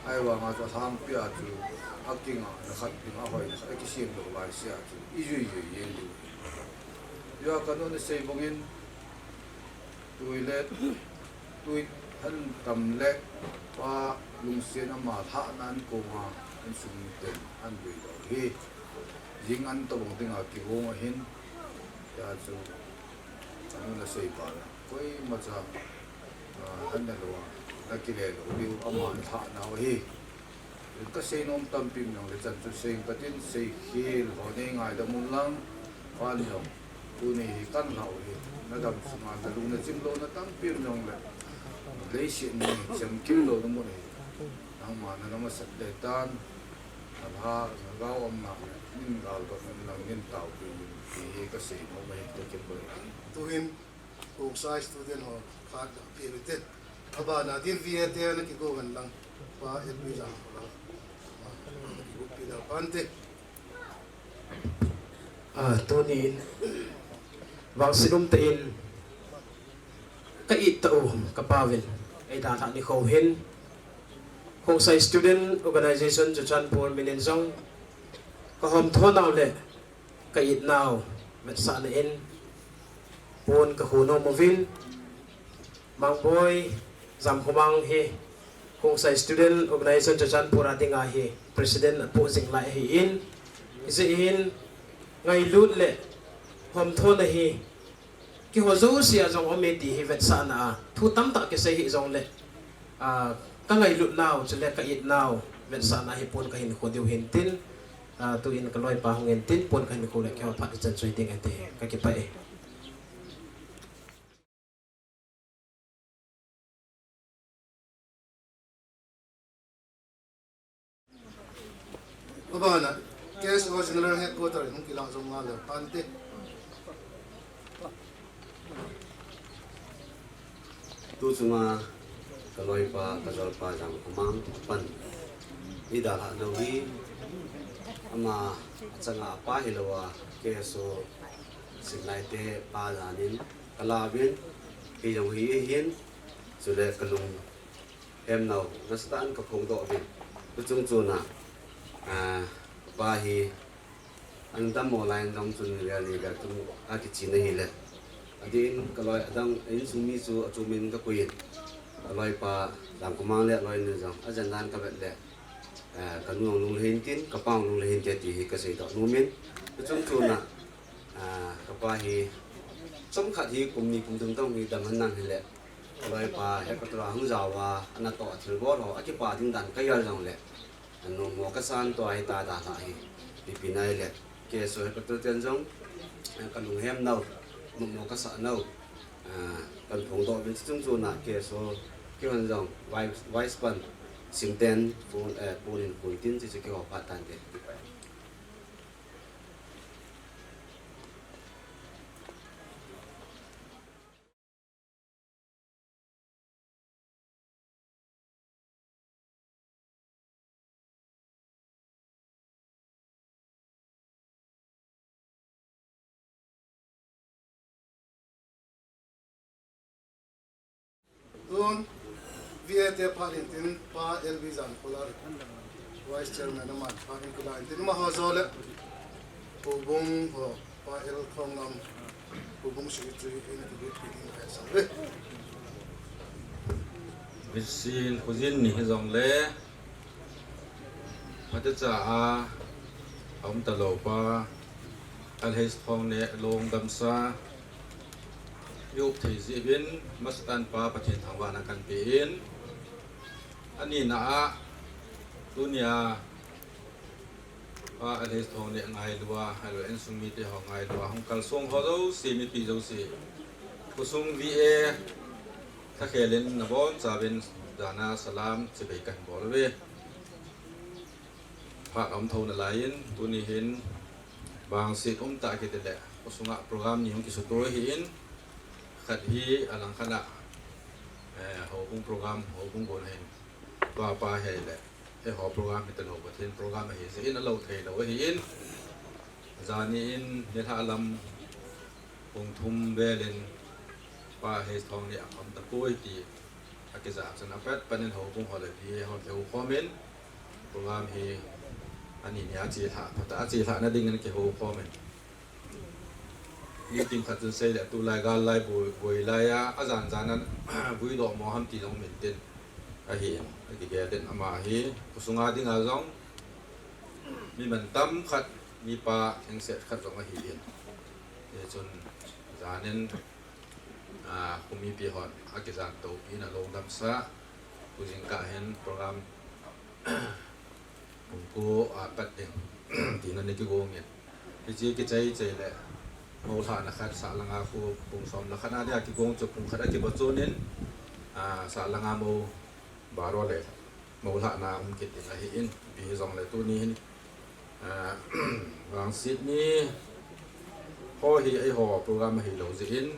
Ahivanga chu lhangpi a chu a kinga na khat, kinga hoi na khat, a kisem lou lai sia chu. I jui jui yen diu. Jua ka nun sei bangin, Tui le, tui han tam le, pa lungsen ama lhahna an koma, an sum ten, an lui lo hi. Ding an tobang dinga kigong ahin, tia chu, anu nasei pa la. Koimacha, ah, an nalou a, nakile lou diu ama lhah nau ahi. Kasei nom tampi um jongle chan chu sei katin, seikhel ho nei ngaidam un lang, pan jong, tuni hi kan lhah u hi, nadam sunga nalung nachim louna tampi um jongle, leiset ni chamkim lou namu hi. Nangma nana masat le tan, nalha, nagao umna le, nin galvah nom lang, nin taopeh in, ti hi kasei nom ahi, kakipah e. Tuhin, Khongsai student ho, khat la pe u hite. Abana din V A te nakigo hen lang, Pa L B Jangkholar, nakigo pi da pante. Ah, tunin, vangset umtah in, ka it tah u, ka pauvin, eidalhah nikho hin, Khongsai Student Organization Churachandpur min in jong, kahom thonau le, ka itnau, vetsahna in, pon kakhu nom uvin, Mangboi Jamkhomang hi, Khongsai Student Organization Churachandpur a dinga hi, President apoh jing lai ahin, hijeh hin, ngailut le, homthona hi, keiho jouse a jong aume ti hi vetsahna a, thu tamtah kisei hih jongle, ah, ka ngailutnau, chule ka itnau, vetsahna hi pon kahin khu diu hintin, ah, tuin ka loipa hung intin, pon kahin khu le keiho phat ichan chu hiding ahi ti hi, kakipah e. Abana, K S O General Headquarter hung kilah jong nga le pante. Tu chunga ka loipa, ka jolpa Jangkhomang pan eidalhah nau hi, ama achanga apa hilou a, K S O simlaite pa janin kalauvin, kei jong hi ahin, chule kalung hemnau nasatah in kaphongdoh uvin. Tuchung chuna, ah, pa hi, an dammo lai in jong chun vel ni vel chun akichen ahile, adin kaloi adang insung mi chu achumin kakoi in, aloipa Jangkhomang le aloinu jong ajen dan kavet le, ah, kanu jong lunglhai intin, kapa jong lunglhai inte ti hi kaseidoh nomin. Tuchung chuna, ah, kapa hi, chomkhat hi kum ni kum thum tong hi dam hen lang hile, aloipa headquarter a hung jaova, anatoh a thilbol ho akipa ding dan kagel jongle, nommo kasan, tua hi tua dalhah hi, ipi nai le, K S O headquarter ten jong, eh, kalunghem nau, nommo kasah nau, ah, kaphongdoh uvin. Chuchung chuna K S O, keihon jong vice, vice pan, simten, pon, eh, pon in pon tin, chuchu keiho phat tante. Tun, V A te phat intin, Pa L B Jangkholar, Vice Chairman aman phat in kila intin, amaho jouse le, houbung ho, Pa L Thongngam, houbung secretary, in kibut pi ding kahe sah uve. Misil khojin ni hijongle, phatecha a, aum talou pa, L H Thongneh lungdamsa, i-up thei jeh uvin, masatah in Pa Pathen thangvahna kahin pe in, anina a, tunia, Pa L H Thongneh ngailua, ahilou le insung mite ho ngailua, hung kalsong ho jouse, mipi jouse, khosung V A, lhakhel in nabonchauvin, jana salam, chibai kahin bol uve. Phat aum thou nalai in, tuni hin, vangset umtah kiti le, khosunga program ni hung kisuto ahin, khat hi alangkhat a, eh, houbung program, houbung gon ahin, tua pa hi le, eiho program hitalou, Pathen program ahi jeh in alou theilou ahin, jani in, nilhah lam, pung thum vel in, Pa L H Thongneh aum tapoi ti, akija chun apet pan in houbung ho le V A ho kihou khom in, program hi ani nia chelhah, phatah a chelhah na ding in kihou khom in. Meeting khat chun sei le tulai gal lai boi, boi lai a, ajan jan a vui doh mo ham ti jong um intin. Ahin, akigel in ama hi, khosunga dinga jong, mi mantam khat, mipa engset khat jong ahi in. Hichun janin, a, kum mipi hon akijan topi na longdam sa, tujingkah hin program pung ko a pat ding tina ni kigong in. Hiche kichai chai le, moulhahna khat sah langa khu pung som le khat a dia kigong chu pung khat a kibochun in, a, sah langa mo baro le moulhahna um kit ding ahi in, ipi hijongle tuni hin, a, vangset ni ho hi eiho program ahi lou jeh in,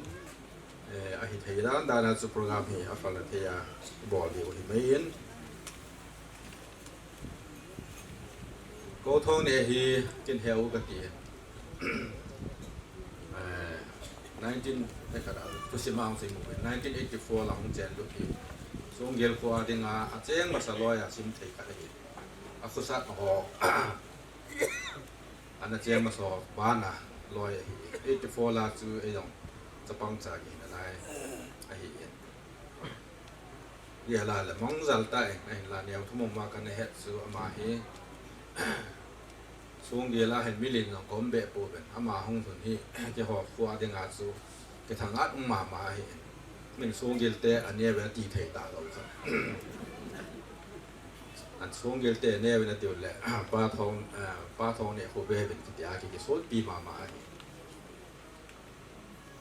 eh, ahi thei dan dan a chu program hi aphalna thei a bol diu ahi mai in. Kou Thongneh hi kin heu kati. Eh, nineteen, eh, khat a, thusim a hung sei mu in, nineteen eighty-four la hung chen lut hi. Songgel kho a dinga, acheng masa loi a sim thei khat ahi. Akhosat ho ana cheng masa ho bana loi ahi. Eighty-four la chu eijong chapang cha kihina lai ahi in. Hia la le mong jal ta in, ahinla neo thum mong ma kana het chu ama hi Songgel a hin milen jong ka um be pouvin, ama hung lhun hi keiho kho a dinga chu kithang at um mama ahi in. Min Songgel te aneo uvin ati thei talou kha. An Songgel te aneo uvin atiu le, Pa Thong, eh, Pa Thongneh kho ve uvin kiti a ki, kisotpi mama ahi.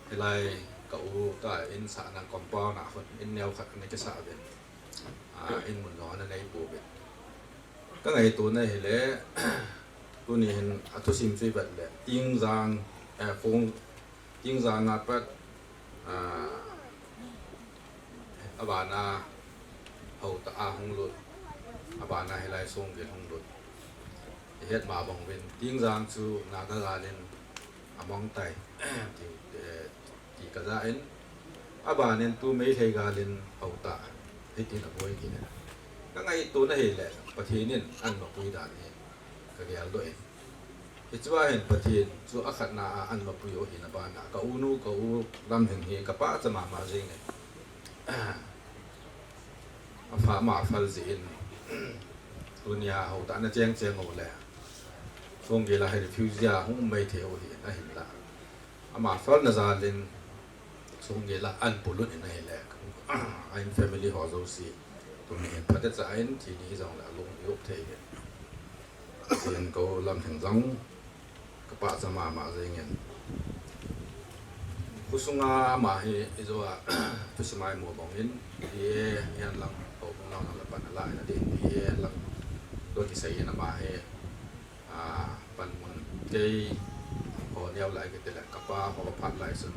Hilai ka u ta in sahna compound a khun in neo khat ana kisah uvin. A, in mun jong ana nei pouvin. Ka ngaitona hile, tuni hin athusim chu ivet le, Tingjang, eh, Khong, Tingjang a pat, a, abana Haotah a hung lut, abana hilai Songgel hung lut. Ihet ma bang uvin, Tingjang chu Naga gal in amang tai, ti, eh, ti kaja in, abanin tu Meitei gal in Haotah, hitin aboi kit in. Ka ngaitona hile, Pathen in an mapui dan hi ka geldoh in. Hichea hin Pathen chu akhatna a an mapui u hina bana, ka unu, ka u Lamhing hi ka pachat mama jeng in. Apha ma phal jeh in, tunia Haotah na cheng cheng u le, Songgel a hi refugee a hung um mai thei u hi in ahinla. Ama phalna jal in, Songgel a an polut in ahile, a in family ho jouse, tuni hin phatecha in, thi ni jongle alung i up thei in. Tin ko Lamhing jong, ka pachat mama jeng in. Khosunga ama hi, ijo a, thusim a imu bang in, P A hihen lang, ko kung lang lang la pan ala in, ati P A lang, tua kisei in ama hi, a, panmun kei, ho neo lai kiti le, ka pa ho phat lai chun,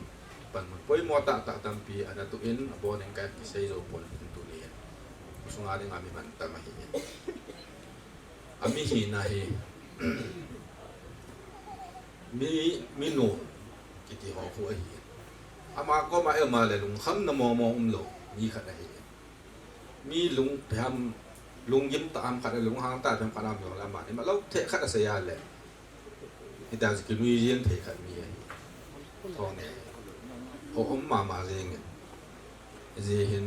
panmun poimo tah tah tampi ana tuh in, abon in ka kisei jou pon in tuni hin. Khosunga dinga mi mantam ahi in. Ami hina hi, mi, mi nu kiti ho khu ahi. Ama koma eima le lungkhamna momo umlou mi khat ahi. Mi lung, ipi ham, lunggim tah ham khat, lunghang tah ham khat aum jongle ama hi, ama lou thei khat asei a le, hitia chu kinui jeng thei khat mi ahi. Thongneh. Ho um mama jeng in. Hijeh hin,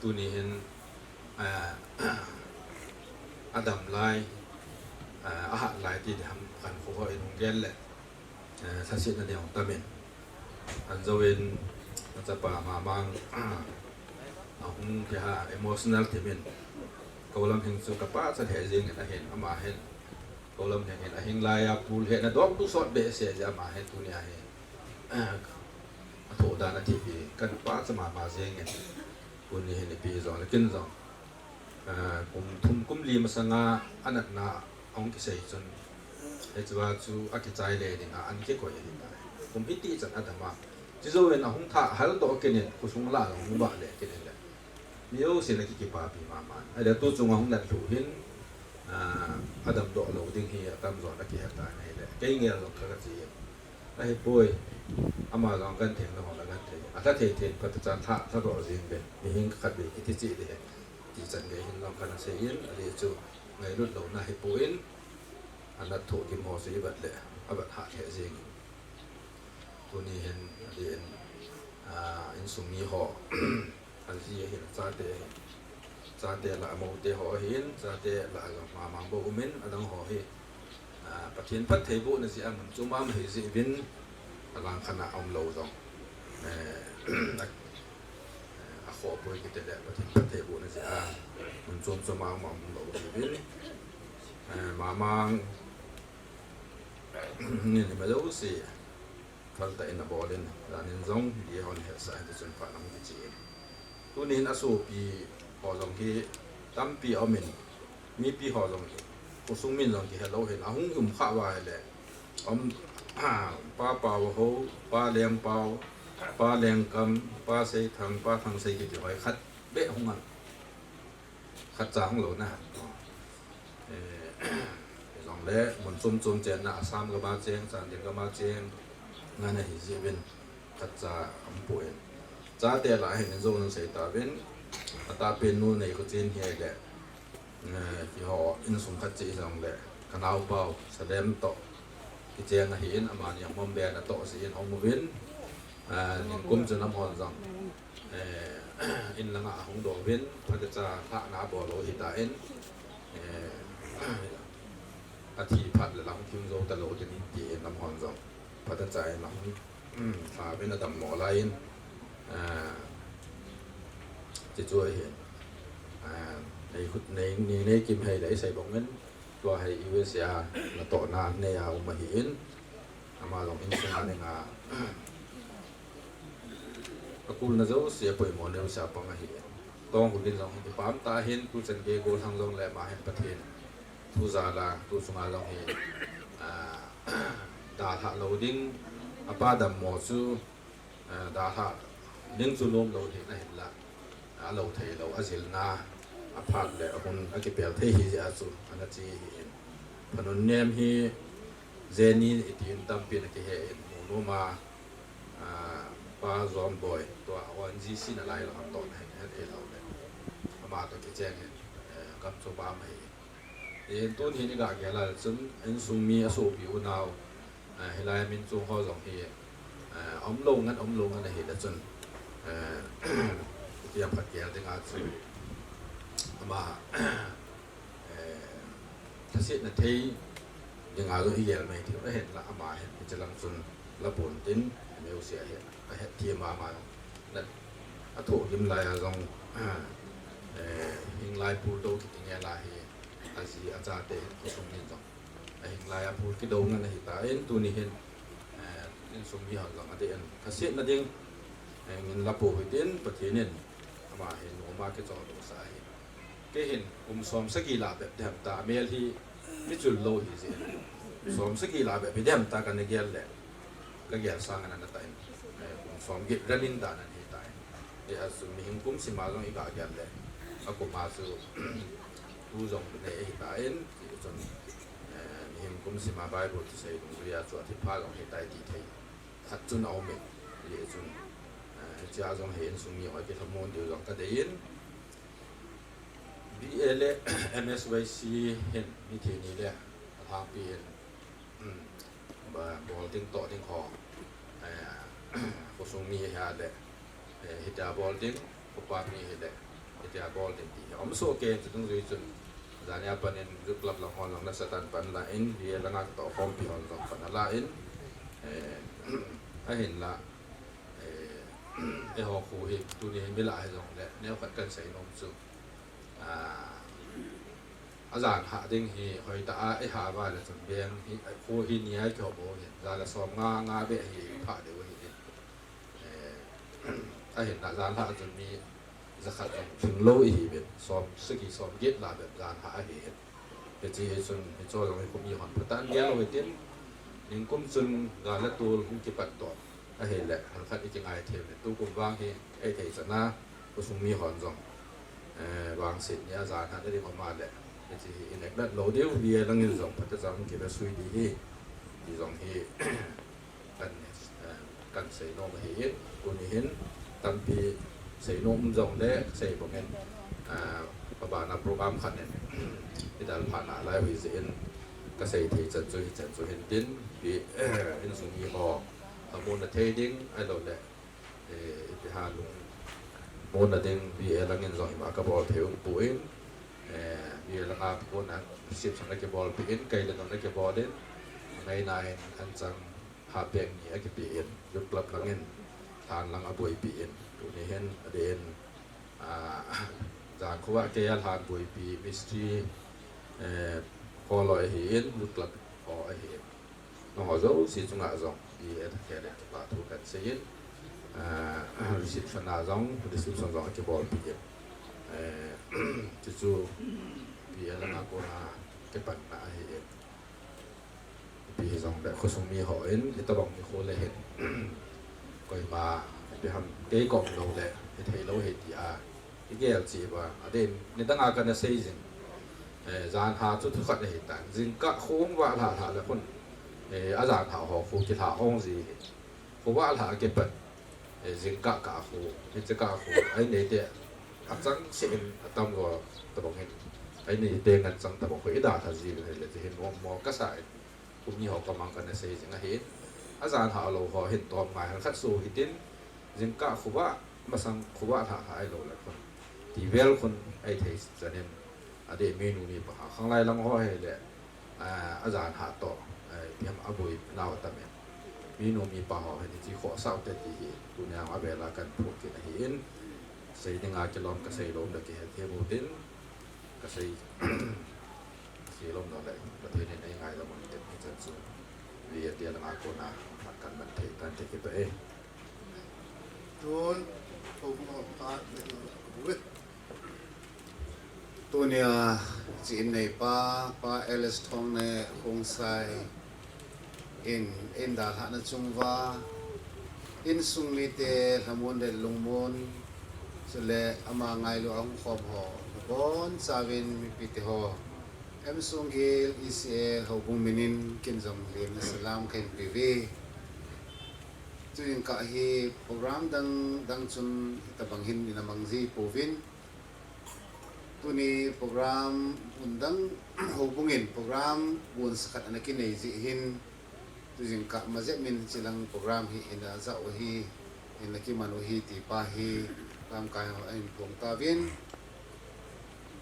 tuni hin, a, adam lai, a, ahat lai ti ding ham, kan kho ho in hung gel le, a, lhasetna ding hung tam in. An jouvin, nachapa Mamang, a, ahung kiha emotional thim in. Ko Lamhing chu ka pachat lheh jeng in ahin, ama hin. Ko Lamhing in ahing lai a pul hehna dong tu sot behseh jeh ama hin tunia hi. Athoh dan athip hi, kan pachat mama jeng in. Tuni hin ipi jong le kin jong. A, kum thum kum li masanga anatna ahung kisei chun. Hichea chu akichai le dinga an kikoi ahitai. Kum hiti chan adam a. Chujouvin ahung thah hal doh kit in, khosung la ahung bah le kit in le. Mi jousen akikipapi mama. Ahile tu chunga hung nat lhuh hin, a, adamdoh lou ding hi atamjon akihet tan ahile. Kei ngel jong kha kache in. Ahipoi. Ama jong gentheina hon agenthei. Alha thei thei in phatechan lha, lhadoh jeng uvin. Mihem khat vei kiti cheh ding ahi. Ti chan gei hin jong kana sei in, ajeh chu ngailut louna ahipoi in. Anat thohgim ho chu ivet le, avet hah lheh jeng in. Tuni hin, ajeh in, a, insung mi ho. Aji ahin, achate ahin. Chate lah a moute ho ahin, chate lah a jong Mamang bou um in, adang ho hi. Pathen phattheibohna jeh a mun chom a um ahi jeh uvin, alang khat a umlou jong, eh, a, eh, akhoh poi kiti le, Pathen phattheibohna jeh a mun chom chom a um, umlou jeh uvin, eh, mama, ni ni ma jouse, phatah in abol in, jan in jong, di hon hetsah in, tichun phat nang ti chi in. Tuni hin asopi ho jong hi tampi aum in, mipi ho jong hi, khosung min jong kihelou hin, ahung um kha uva ahile, um, Pa Paoho, Pa Lengpao, Pa Lengkam, Pa Seithang, Pa Thangsei kiti ho hi khat beh hung a. Khatcha hung lou na. Eh, jongle, mun chom chom chenna, Assam gam a cheng, Chandel gam a cheng, ngan ahi jeh uvin, khatcha um poi. Chate lah a hin in jou in sei tauvin, atahpen nu nei kho chen hi le, eh, keiho insung khat cheh jongle, ka naopa u, Salem toh, kicheng ahi in, amani a Mumbai a natoh jeh in hung uvin, eh, ningkum chun amahon jong, eh, in langa ahung doh uvin, phatecha lhahna abol u ahitan, eh, athi phat le lang thim jou talou ding in tin amahon jong, phatecha in ahung, um, lha uvin adammo lai in, eh, ti chu ahin, eh, nei khut nei, nei, nei kim hei le isei bang in, tua hi U S A natohna nei a um ahi in, ama jong insung a dinga, akulna jouse, apoimo neocha pang ahi. Tong Hul in jong hi kipah tah ahin, tuchan gei gollhang jongle ama hin Pathen thu jal a, tu chunga jong hi, ah, dalhah lou ding, apa dammo chu, ah, dalhah ding chu nom lou ding ahinla, alou thei lou, ajilna, aphat le ahun akipel thei ahi jeh a chu, ana che ahi in. Phanun nem hi, Jenny iti in tampin akihe in, mu nom a, ah, Pa John Boy, tua O N G C na lai lang toh na hin het thei lou le. Ama toh kicheng hin, eh, gam chom a um ahi. Tin tuni hin iga gel a le chun, insung mi asopi unau, eh, hilai min chung ho jong hi, eh, aumlou ngen, aumlou ngen ahi le chun, eh, tia phat gel ding a chun, ama, eh, lhasetna thei dinga jong igel mai thei u ahin la, ama hin hiche lang chun la pon tin, neocha ahet, ahet thei mama jong. Na, athoh gim lai a jong, eh, hing lai pul do kiti nge la hi, aji achate khosung min jong ahing lai a pul kido ngen ahitan, tuni hin, eh, insung mi hon jong adeh in lhasetna ding, eh, ngin la pou hitin, Pathen in ama hi nom a kichol doh sah ahi. Kei hin kum som sagi lah bep ding ham ta, amel hi michul lou ahi jeh in. Som sagi lah bep hi ding ham ta kana gel le, kagel sang ana tah in, eh, kum som get running dan ana hitan. Hijeh a chu mihem kum sim a jong iga gel le, akum a chu tu jong nei ahitan, hijeh chun, eh, mihem kum sim a Bible thusei dungjui a chu athipha jong ahitai ti thei khat chun aum in, hijeh chun, eh, hichea jong hi insung mi ho kilhamon diu jong kadei in, B A le M S Y C hin mithi ni le alhangpi in, um, ba, bol ding toh ding ho, eh, khosung mi ahile, eh, hitia bol ding, khopa mi ahile, hitia bol ding ti hi aum soh kei in, chu dungjui chun, jania pat in youth club lang hon jong nasatah in pan la in, V A langa kitoh khompi hon jong pan ala in, eh, ahinla, eh, eiho khu hi tuni hi mi lah hijongle, neokhat kahin seinom chu, ah, ajanhah ding hi hoitah a ihah uva le chun veng hi, khu hi nia ikihop u hin, ja le som nga, nga beh hi iphah diu ahi in. Eh, ahinla janhah chun mi jakhat jong lhinglou ihiuvin, som sagi som get lah bep janhah ahi in. Hiche hi chun, hiche jong hi khomi hon phatah in gel u hitin, ningkum chun ja le tol hung kipat toh ahile, khat ikingai thei uvin, tukum vang hi eithei chan a, khosung mi hon jong, eh, vangset nia janhah na ding um a le, hiche hi ineglect lou diu, V A lang in jong phatechan kivesui ding ahi, ti jong hi kan, eh, kan seinom ahi in, tuni hin tampi seinom um jongle, kasei bang in, eh, abana program khat in idalhah nalai u ahi jeh in, kasei thei chan chu hichan chu hintin, insung mi ho lhamonna thei ding, ahiloule, eh, ipi ham, lungmonna ding, V A lang in jong ima kabol thei um poi, Eh, mi langa kona reception akibolpeh in, kei le non akibolin, ngaina hin anchang half bag ni akipeh in, Youth Club langin, lhan lang aboipeh in, tuni hin, adeh in, ah, jan khovah kei a lhan boipi mistri, eh, ho loi ahin, Youth Club ho ahin. Nangho jouse chunga jong, i et kei le kipa thu kahin seiyin, ah, reception a jong, reception jong akibolpeh in. Eh, chuchu, pi a langa kona kipanna ahin. Ipi hijongle khosung mi hon, hitobang nikho le hin, koima, ipi ham, kei kom lou le, hithei lou ahi tia, igel cheh uva, adeh in, nidanga kana sei jing. Eh, janhi chu thukhat ahitan, jingkah khovah lhah lhah le khun, eh, ajanhi ho khu kilha ong ji hi. Khovah lhah akipat, eh, jingkah kah khu, hiche kah khu, ahi neite, achangseh in atamjo tobang hin, ahi neite ngen chang tobang khu idalha jiuvin ahile, chu hin mo, mo kasa in, kum ni ho kamang kana sei jing ahin, ajanhi lou ho hin tom ngai hel khat soh hitin, jingkah khovah, masang khovah lhah lhah ahilou le khun, tivel khun, ahithei chan in, adeh minu mipa ha, khanglai lang ho hile, ah, ajanhi toh, eh, ipi ham aboi nau atamin. Minu mipa ho hin hiche khohsah ute ti hi, tunia avela kahin phongkit ahin, sei dinga kilom kasei lou le kihet thei utin, kasei, sei lom lou le, Pathen in eingaidam uvin tin hichan chu, pi a langa kona, kahin man thei tan te kipah e. Tun, houbung ho phat, le, Tunia, chi in neipa, Pa L S Thongneh Khongsai in, in dalhahna chunguva, insung mite lhamon le lungmon, chule ama ngailu ahung khom ho, nabonchauvin mipite ho, M Songgel E C A houbung minin kin jong lemna salam kahin peuve. Tujingkah hi program dang dang chun hitobang hin ina mang ji pouvin. Tuni program bundang houbung in program bonsa khat ana kinei jeh hin, tujingkah majep min chilang program hi ina jah u ahi, ina kiman u ahi ti pa hi lamkai ho ahin phong tauvin.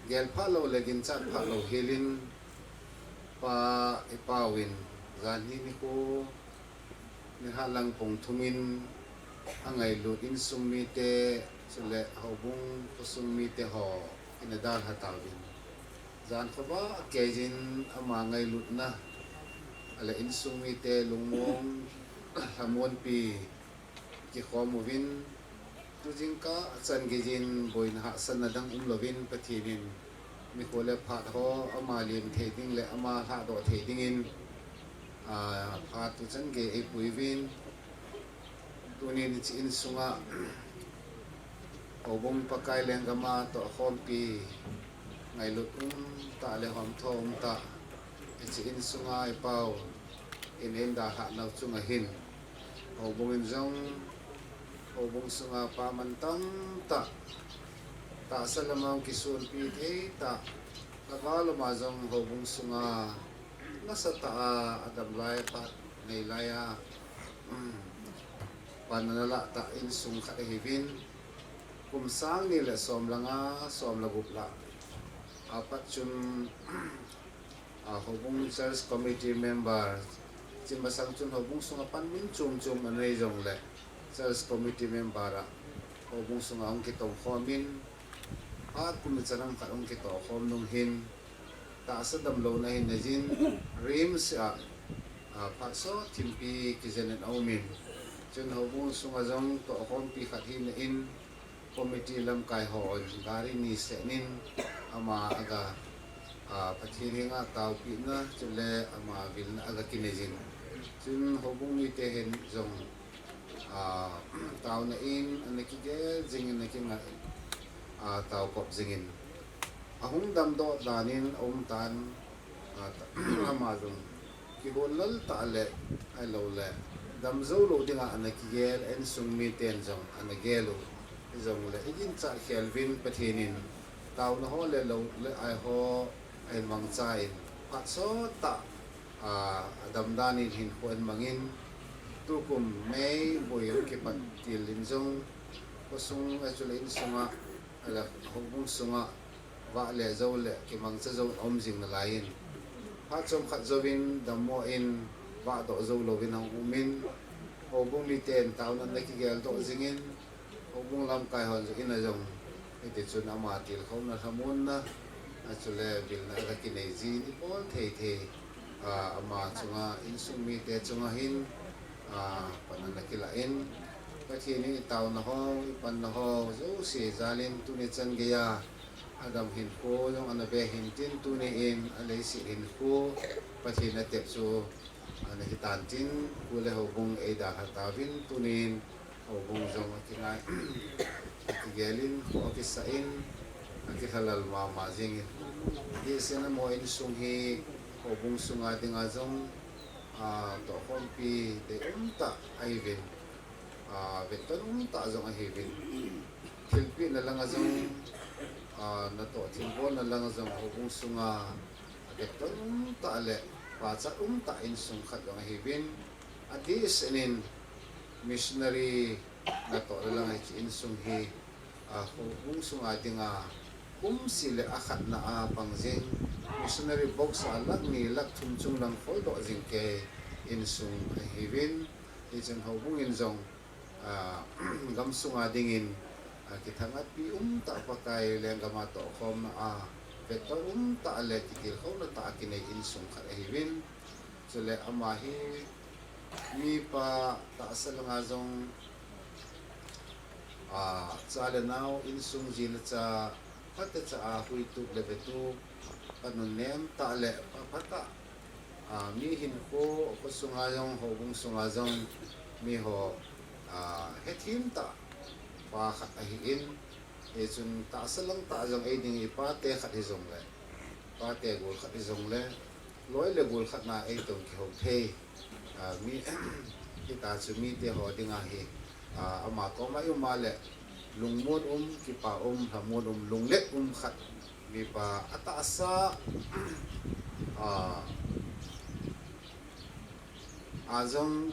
Gel phalou le ginchat phalou helin, pa, i pau in, janhi nikho, nilhah lang pung thum in, angailut insung mite, chule houbung khosung mite ho, ina dalha tauvin. Jan khovah keiyin ama ngailutna, ahile insung mite lungmong, lhamonpi, kikhom uvin, tujingkah chan geiyin boina hahsatna dang umlouvin Pathen in nikho le phat ho ama lem thei ding le ama lhahdoh thei dingin, ah, phat tuchan gei eipuiuvin, tunin hiche insunga houbung Pakai lenggam a tohkhompi ngailut umtah le homtho umtah, hiche insunga i pau in eidalhah nau chunga hin, houbung in jong, houbung sunga pa mantam tah, tahsa lama hung kisonpi thei tah, lhagao lama jong houbung sunga nasatah a adam lai, phat nei lai a, pan ana lah tah insung khat ahiuvin, kum sang ni le som le nga, som le gup lah apat chun, a, houbung church committee member, hiche masang chun houbung sunga panmun chom chom anei jongle, church committee member a houbung sunga hung kitongkhom in, phat kum le chanam khat hung kitohkhom nung hin, tahsa damlouna hin neiyin, RIMS a, a, phat sot thimpi kijen in aumin, chun houbung sunga jong tohkhompi khat hina in, committee lamkai hon gari ni seh in ama aga, a, Pathen henga taopehna chule ama vilna aga kineiyin, chun houbung mite hin jong, a, taona in ana kigel jingin, ana kinga in, a, taokop jingin, ahung damdoh dan in aumtan, a, ama jong kihol lal tah le, ahiloule, damjou lou dinga ana kigel, insung miten jong ana gel u, hijongle iginchat khel uvin Pathen in taona ho le lou le ai ho ahin mangchan, phat sot tah, a, adam dan in hinkho ahin mangin, tukum May boi hung kipat til in jong, khosung, a, chule insunga, ahile houbung sunga, vah le jou le kimangcha jou a um jing nalai in, phat chomkhat jouvin dammo in vahdoh jou louvin ahung um in, houbung miten taona ana kigeldoh jingin, houbung lamkai hon jong in a jong, hiti chun ama tilkhouna lhamonna, a chule vilna ana kinei jin ibol thei thei, a, ama chunga insung mite chunga hin, a, pan ana kilah in, Pathen in i taona ho, i panna ho, jouse jalin tuni chan geiya, Adam hinkho jong ana ve hintin tuni in, a leiset hinkho, Pathen a tep chu, ana hitan tin, khu le houbung eidalha tauvin, tunin, houbung jong akingai, akigelin, kho akisah in, akilhalal mama jingin. Hijeh in amaho insung hi, houbung sunga dinga jong, a, tohkhompi dei umtah ahiuvin, a, vetton umtah jong ahiuvin. Thilpehna langa jong, a, natoh thilbolna langa jong houbung sunga vetton umtah le pachat umtah insung khat jong ahiuvin. Adehsetnin missionary natohna langa hiche insung hi, a, houbung sunga dinga kumseh le akhatna a pang jing, missionary box a lakh ni lakh thum chunglang foldoh jing kei insung ahiuvin, hichun houbung in jong, a, gamsunga dingin, a, kithangatpi umtah Pakai lenggam a tohkhomna a vetton umtah le kitilkhouna tah a kinei insung khat ahiuvin, chule ama hi mipa tahsa langa jong, a, cha le nao insung jina cha, phatecha a huitup le vetup, panunnem tah le phatah, a, mi hinkho, kho sunga jong, houbung sunga jong, miho, a, hethem tah pa khat ahin, hichun tahsa lang tah jong eiding i pate khat hijongle, pate gol khat hijongle, loi le gol khatna eitong kihou thei, a, mi, hita chu mite ho dinga hi, a, ama koma i um a le, lungmon um, kipa um, lhamon um, lunglet um khat, mipa atahsa, a, a jong,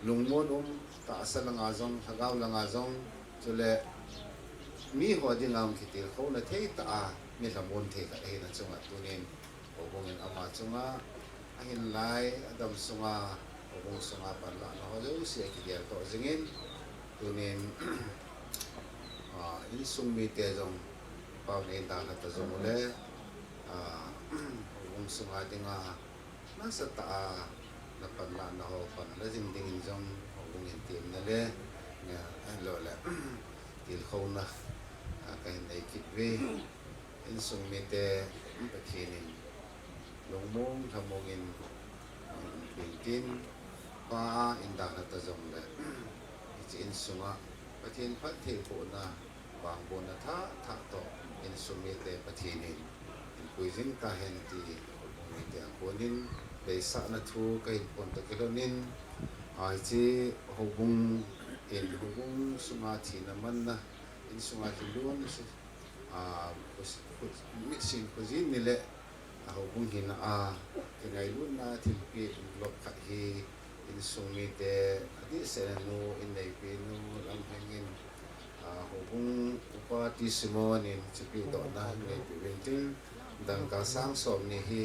lungmon um, tahsa langa jong, lhagao langa jong, chule miho dinga jong kitilkhouna thei tah a, mi lhamon thei khat ahina chunga tunin, houbung in ama chunga, ahinlai, adam sunga, houbung sunga panlahna ho jouse akigeldoh jingin, tunin, a, insung mite jong, pao nei dalha ta jong ule, a, houbung sunga dinga, nasatah a, napanlahna ho pan la jing dingin jong, houbung in temna le, nga, ahilou le, tilkhouna, a, kahin nei kit uve. Insung mite, Pathen in, lungmong, lhamong in, um, pin tin, pa a, in dalha ta jongle, hiche insunga, Pathen phattheibohna, vangbohna thah thah toh, insung mite Pathen in, hinpui jing tahen ti, houbung mite a konin, deisahna thu kahin phon toh kilhonin, a, hiche houbung in, houbung sunga thina manna, insunga thilun, a, khu, khu, mitsin khojin ni le, a, houbung hina a, kingailutna thilpeh lop khat hi, insung mite, adehset a nu, inneipi nu, Lamheng in, a, houbung upa T. Simon in, chipehdohna, inneipi uvin tin, dangka sang som ni hi,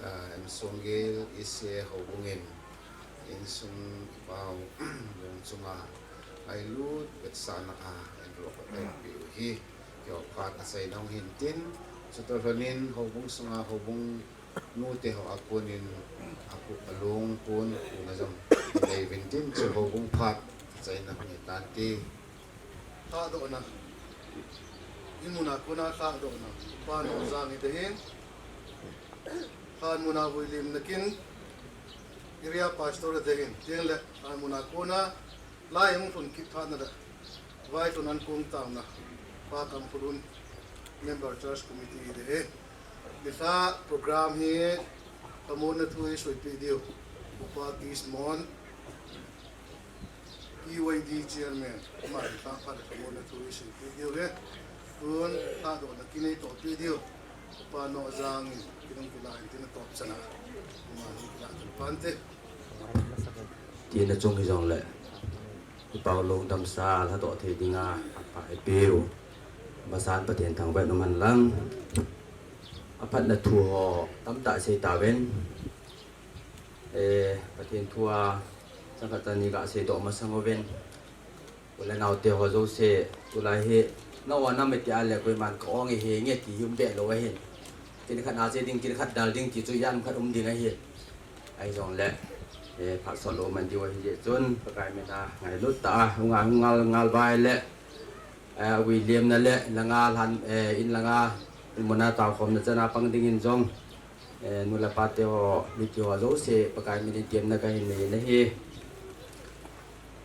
a, insung gel, ise houbung in, insung pao, lung chunga, ailut, vetsahna a, inrok a, inneipi u hi, keiho phat achaina hung hin tin, chutoh lhonin, houbung sunga, houbung, nute ho a konin, a ku, a lungpon, kuna jong, nei uvin tin, chu houbung phat, achaina hung hitan ti. Thahdohna. Inmuna kona thahdohna. Upa Nohjang hite hin. Khanmuna vuilimna kin. Area Pastor hite hin. Tin le, khanmuna kona lai hung lhun kit thahna le. Vailhun ankong taona. Pa Kamkholun Member Church Committee hite hin. Nilhah program hi. Kamona thu hi seipeh diu. Upa Kismon. P Y D Chairman, ama hi thapha le kamona thu hi seipeh diu ve. Tun, thahdohna kinei tohpeh diu. Upa Nohjang in, kinung kilah in tin atop chana. Ama hi kilah tul pante. Tina chung hijongle. Upa u lungdamsa, lhadoh thei dinga, apha ipeu. Masan Pathen thangvah in um hen lang. Aphatna thu ho tamtah sei tauvin. Eh, Pathen thu a chang khat chang ni gasei doh masang uvin. U le nao te ho jouse, tulai hi, na o nam e ti a le koiman ka ong e henge ti hi um be lou ahin. Kin khat na che ding, kin khat dal ding ti chu ijat ham khat um ding ahin. Ahi jongle, eh, phat sot lou man diu ahi jeh chun, Pakai min a ngailut tah a, hung a, hung ngal, ngal bai le, eh, ui liam na le, langa lhan, eh, in langa, in mun a tao khom na chan a pang ding in jong, eh, nu le pa te ho, mite ho jouse, Pakai min in tiamna kahin nei in ahi.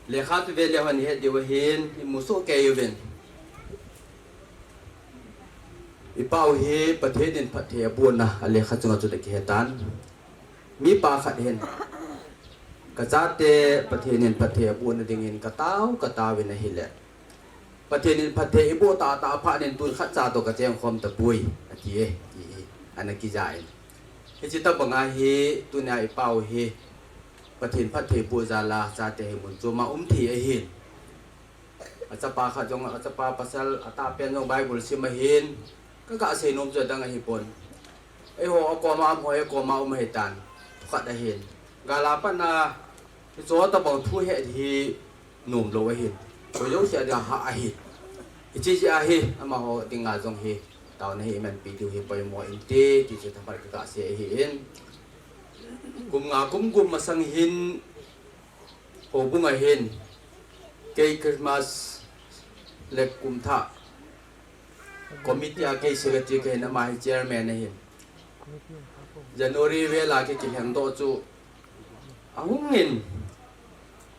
Lekha tu ve le hon het diu ahin, i mu soh kei uvin. I pa u hi Pathen in phatthei abohna a lekha chunga chu na kihe tan. Mipa khat hin, ka chate Pathen in phatthei abohna dingin ka tao, ka tao in ahile, Pathen in phatthei i boh tah tah phat in tun khat cha toh ka cheng khom tapoi, ati e, ti hi ana kija in. Hiche tabang a hi tunia i pa u hi Pathen phatthei boh jal a chate hi mun chom a um thei ahin. A chapa khat jong, a chapa pasal, a tah pen jong Bible sim ahin, ka gasei nom chu adang ahipon. Eiho a koma um, hoi a koma um ahitan, thu khat ahin. Gal a pat na, hiche tabang thu het hi nom lou ahin. Koi jouse a dia hah ahin. Hiche jeh a hi, amaho dinga jong hi, taona hi i manpi diu hi poimo inte, ti chu thaphat ka gasei ahin. Kum nga kum gup masang hin, Houbung a hin, kei Christmas le kum thah committee a kei secretary kahin, ama hi chairman ahin. January vel a kei kilheng doh chu ahung in,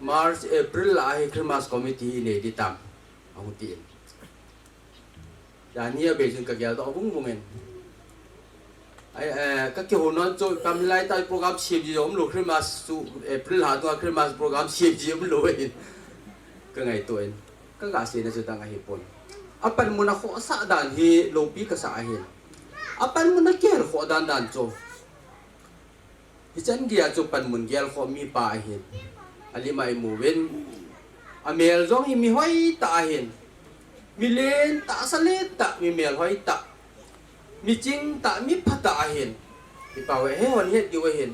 March, April a hi Christmas committee hi nei ding tam, ahung tin. Jani a bei chun ka gel doh vung vung in. Ai, eh, ka kihou non chu, kam lai ta program siam ji um lou, Christmas chu, April ha tua Christmas program siam ji um lou in. Ka ngaito in. Ka gasei na chu dang ahipon. Apanmun a khohsah dan hi loupi kasa ahin. Apanmun a kihel khoh dan dan chu. Hichan gei a chu panmun gel khoh mipa ahin. Alim a i mu uvin. Amel jong hi mi hoi tah ahin. Mi len tah, sa len tah, mi mel hoi tah. Mi ching tah, mi pha tah ahin. I pa u hi hon het diu ahin.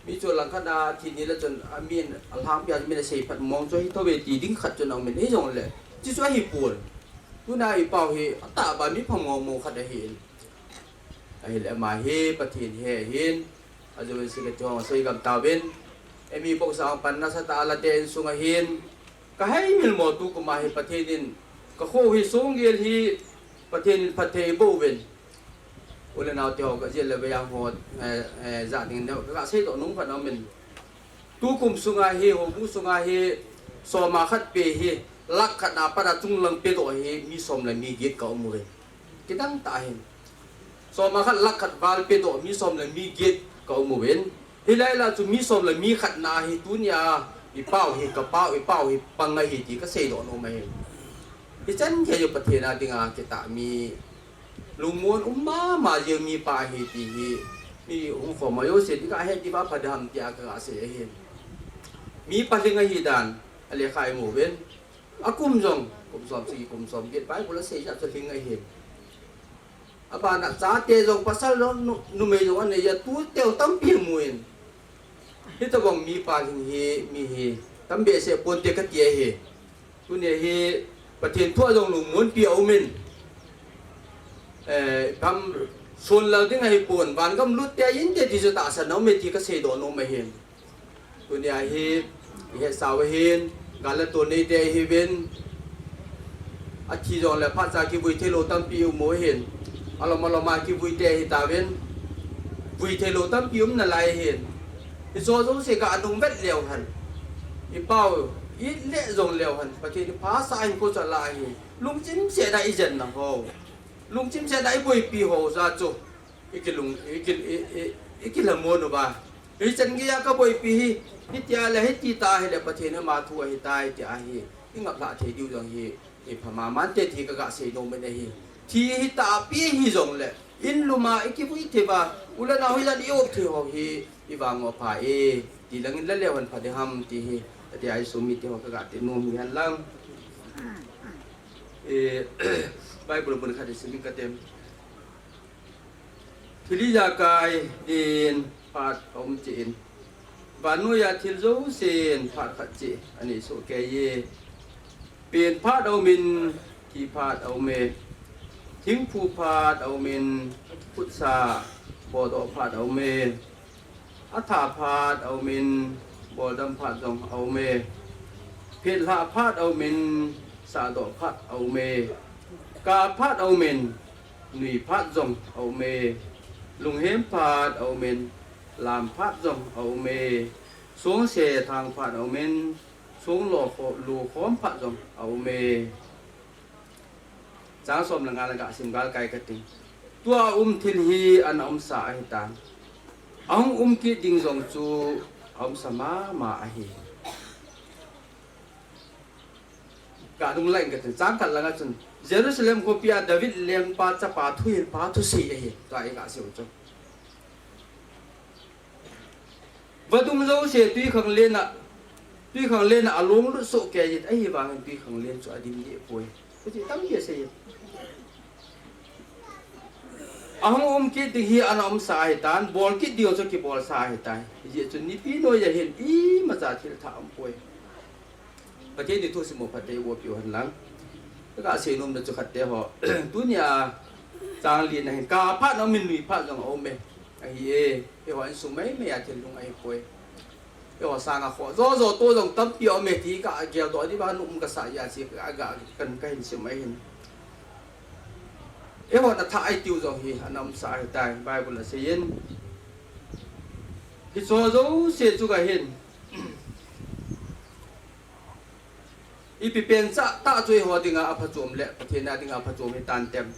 Mi chu langkhat a thi ni le chun amin alhang pia min asei phat mong chu hi tho ve ti ding khat chun aum in, hijongle. Chu chu ahipon. Tuna i pa u hi atah ba mi pha mong mong khat ahin. Ahile ama hi Pathen he ahin, ajouse le ti hong sei gam tauvin, emi box a hong pan nasatah a late insung ahin, ka hei mil mo tu kum a hi Pathen in, ka kho hi songgel hi Pathen in phatthei boh uvin. U le nao te ho ka jil le vei a ho, eh, eh, ja ding neo, ka sei doh nom khat aum in. Tu kum sunga hi, houbung sunga hi, som a khat pe hi, lakh khat na pat a chunglang pe doh hi, mi som le mi get ka um uvin. Kidang tah ahin. Som a khat lakh khat val pe doh mi som le mi get ka um uvin. Hilai lah chu mi som le mi khat na hi tunia i pa u hi ka pa u, i pa u hi pang ahi ti ka sei doh nom ahi. Hichan gei a Pathen a dinga kitah mi lungmon um mama jing mipa ahi ti hi mi hung khom a jouse in ka he diu va pha ding ham tia ka sei ahi. Mi palhing ahi dan a lekha i mu uvin. A kum jong, kum som sagi, kum som get, Bible a sei jat chu lhing ahi. Abana chate jong pasal jong nu-, numei jong anei a tu teu tampi mu in. Hitabang mipa lhing hi, mi hi, tam behseh ponte kati ahi. Tunia hi Pathen thu a jong lungmonpi aum in. Eh, kam sun lal ding ahipon, van gam lut te inte ti chu tahsan aum e ti ka sei doh nom ahi. Tunia hi, i hetsau ahin, gal le tol nei te ahiuvin, athi jongle phat cha kivui thei lou tampi um u ahin, alom alom a kivui te ahi tauvin, vui thei lou tampi um nalai ahin, hicho jouse ka anung vet leu hen, i pa u, i le jong leu hen, Pathen in phasah in kho chu ala ahi, lungchim seh a i jen na ho, lungchim seh a i boipi ho ja chu, I kilung, i ki, i, i, i kilhamon uva. Hichan gei a ka boipi hi, hitia le hiti ta hile Pathen ama thu ahi tai tia hi. I ngap lha thei diu jong hi, i pha mama inte ti ka ga sei nom in ahi. Thi hi tahpi hijongle, in lum a i kivui thei uva, u le nao hijat i op thei ho hi, i vang u apha e, ti lang in la leu hen pha ding ham ti hi. Tia i sum mite ho ka ga ti nom hi hen lang. Eh, Bible mun khat i sim kate. Thil ijakai din phat aum cheh in, vannoiya thil jousen phat khat cheh anei soh kei e. Pen phat aumin, thi phat aume. Thingphu phat aumin, khutsa bodoh phat aume. Atha phat aumin, boldam phat jong aume. Phetlhah phat aumin, sahdoh phat aume. Kap phat aumin, nui phat jong aume. Lunghem phat aumin, lam phat jong aume. Songse thang phat aumin, song lo kho-, lo khom phat jong aume. Chang som le nga le ga sim gal kai kate. Tua um thil hi ana umsa ahitan, ahung um kit ding jong chu aumsa mama ahi. Ga lunglang kate, chang khat langa chun Jerusalem khopia David lengpa chapa thuhilpa thusei ahi. Tua i ga sim chu. Vadung jouse twikhang lena, twikhang lena along lut soh kei jin, ahivangin twikhang len chu adim deh poi. Kati tampi asei. Ahung um kit ding hi ana umsa ahitan, bol kit ding chu kibolsa ahitai. Hijeh chun nipi noiya hin imacha thil thah um poi. Pathen in thu sim u phatthei boh piu hen lang. Ka sei nom na chu khat te ho. Tunia chang li na hin kap phat aumin, nui phat jong aume. Ahi e. Eiho insung maimai a thil lung ahi poi. Eiho sanga kho jo jo to jong tampi aume ti ka geldoh di ba, nom kasa a chi ka ga kan ka hin sim ahin. Eiho na thah ai tiu jong hi ana umsa ahitai, Bible aseiyin. Hicho jouse chu ka hin. Ipi pen cha ta chu eiho dinga aphachom le Pathen a dinga aphachom hitan tem.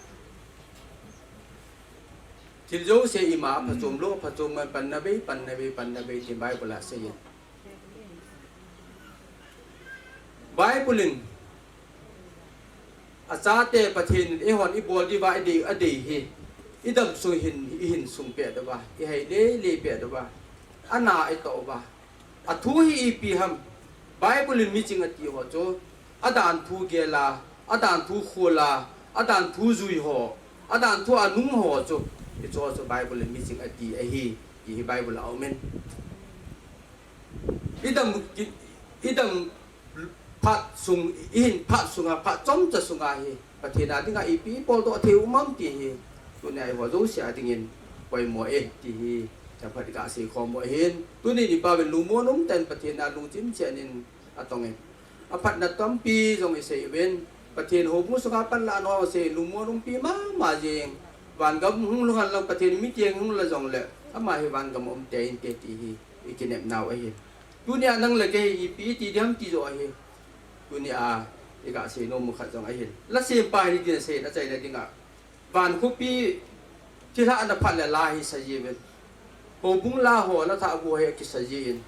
Thil jouse ima aphachom lou, aphachom ngai pan na bei, pan na bei, pan na bei, tin Bible a aseiyin. Bible in achate Pathen in eihon ibol diuva idei, adei hi, idam sung hin, ihin sung peh diuva, ihei lele peh diuva, ana itoh uva. Athu hi ipi ham? Bible in miching ati ho chu, adan thu gel a, adan thu khol a, adan thu jui ho, adan thu anung ho chu, hicho chu Bible in miching ati ahi, ti hi Bible a aumin. Idam ki, idam phat sung, ihin phat sunga, phat chomcha sunga hi Pathen a dinga ipi ibol doh thei u ham ti hi, tunia eiho jouse a dingin poimo e ti hi, chaphat ka sei khom u ahin. Tuni nipa uvin lungmon umtah in Pathen a lungchim chen in atong in. Aphatna tampi jong isei uvin, Pathen houbung sunga panla nao sei lungmon umpi mama jing. Vangam hung lunghan lang Pathen miteng hung la jongle, ama hi vangam um tei inte ti hi ikinep nau ahi. Tunia nang le kei ipi iti ding ham ti joh ahi. Tunia i ga sei nom u khat jong ahin. La sempa hi tin asei na, achaina dinga. Van khopi thilha ana phat le la hi sa jiuvin. Houbung la ho la thah bu hi akisa jin.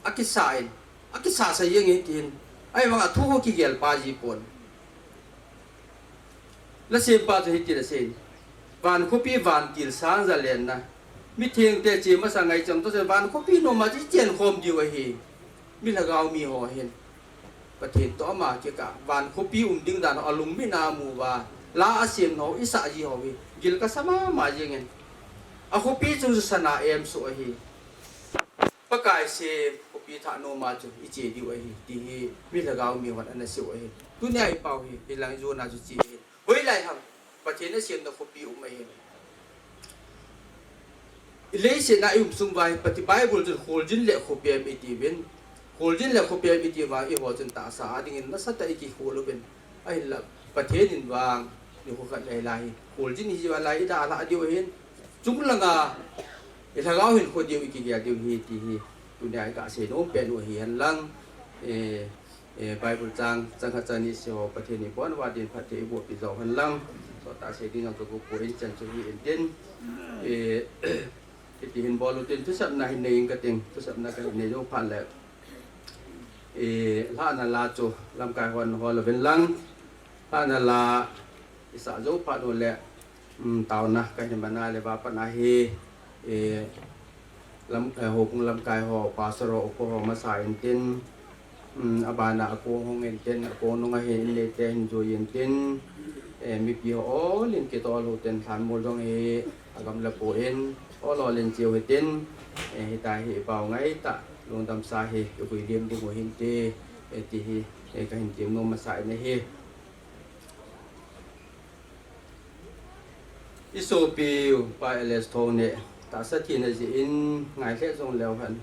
Akisa in. Akisa sa jeng in tin. Ahivanga thu ho kigel pa ji pon. La sempa chu hitin asei. Van khopi vantil sang jalenna. Mithengte che masang ngai chang toh chu van khopi noma chu ichen khom diu ahi. Mi lhagao mi ho hin. Pathen toh ama kikah, van khopi um ding dan ho alungmin a amu uva. La asem nau, isah ji ho hi. Gil kasa mama jeng in. Akhopi chu sana em soh ahi. Pakai sem, khopi thah noma chu iche diu ahi, ti hi mi lhagao mi hon ana sei u ahi. Tunia ipao hi, hilang jona chu che ahi. Hoilai ham, Pathen asemna khopi um ahi. Ileiset a ium sung uva hi, Pathen Bible chun kholjin le khopem iti uvin. Kholjin le khopem iti uva, eiho chun tahsa a dingin nasatah a ikikhol uvin. Ahinla, Pathen in vang, nikho khat le hilai hi. Kholjin hi uva lai idalha diu ahin. Chunglanga, ilhagao hinkho diu ikigel diu ahi ti hi. Tunia i ga sei nom pen u ahi hen lang. Eh, eh, Bible chang, chang khat chang ni sei ho Pathen in ibon uva din phatthei iboh pi jo hen lang. Sot a sei ding jong ka gup poi, chan chu hi intin. Eh, hiti hin bol utin thusapna hin nei ing kating, thusapna kahin nei jou phat le. Eh, lhahna la chu lamkai hon hol uvin lang. Lhahna la isah jou phat u le, um, taona kahin man a le va pan a hi, eh, lam, eh, houbung lamkai ho, pastor ho, upa ho masa intin, Um, abana akong hung intin, akong nunga hin inneite hin jui intin, eh, mipi ho ol in kitol u tin lhanmol jong hi agamla pon, ol ol in cheu hitin, eh, hitia hi i pao ngaitah lungdamsa hi i vui lim ding u hinte, eh, ti hi, eh, kahin tem nom masa in ahi. I sopiu Pa L S Thongneh tahsa thina jeh in ngai lheh jong leu hen,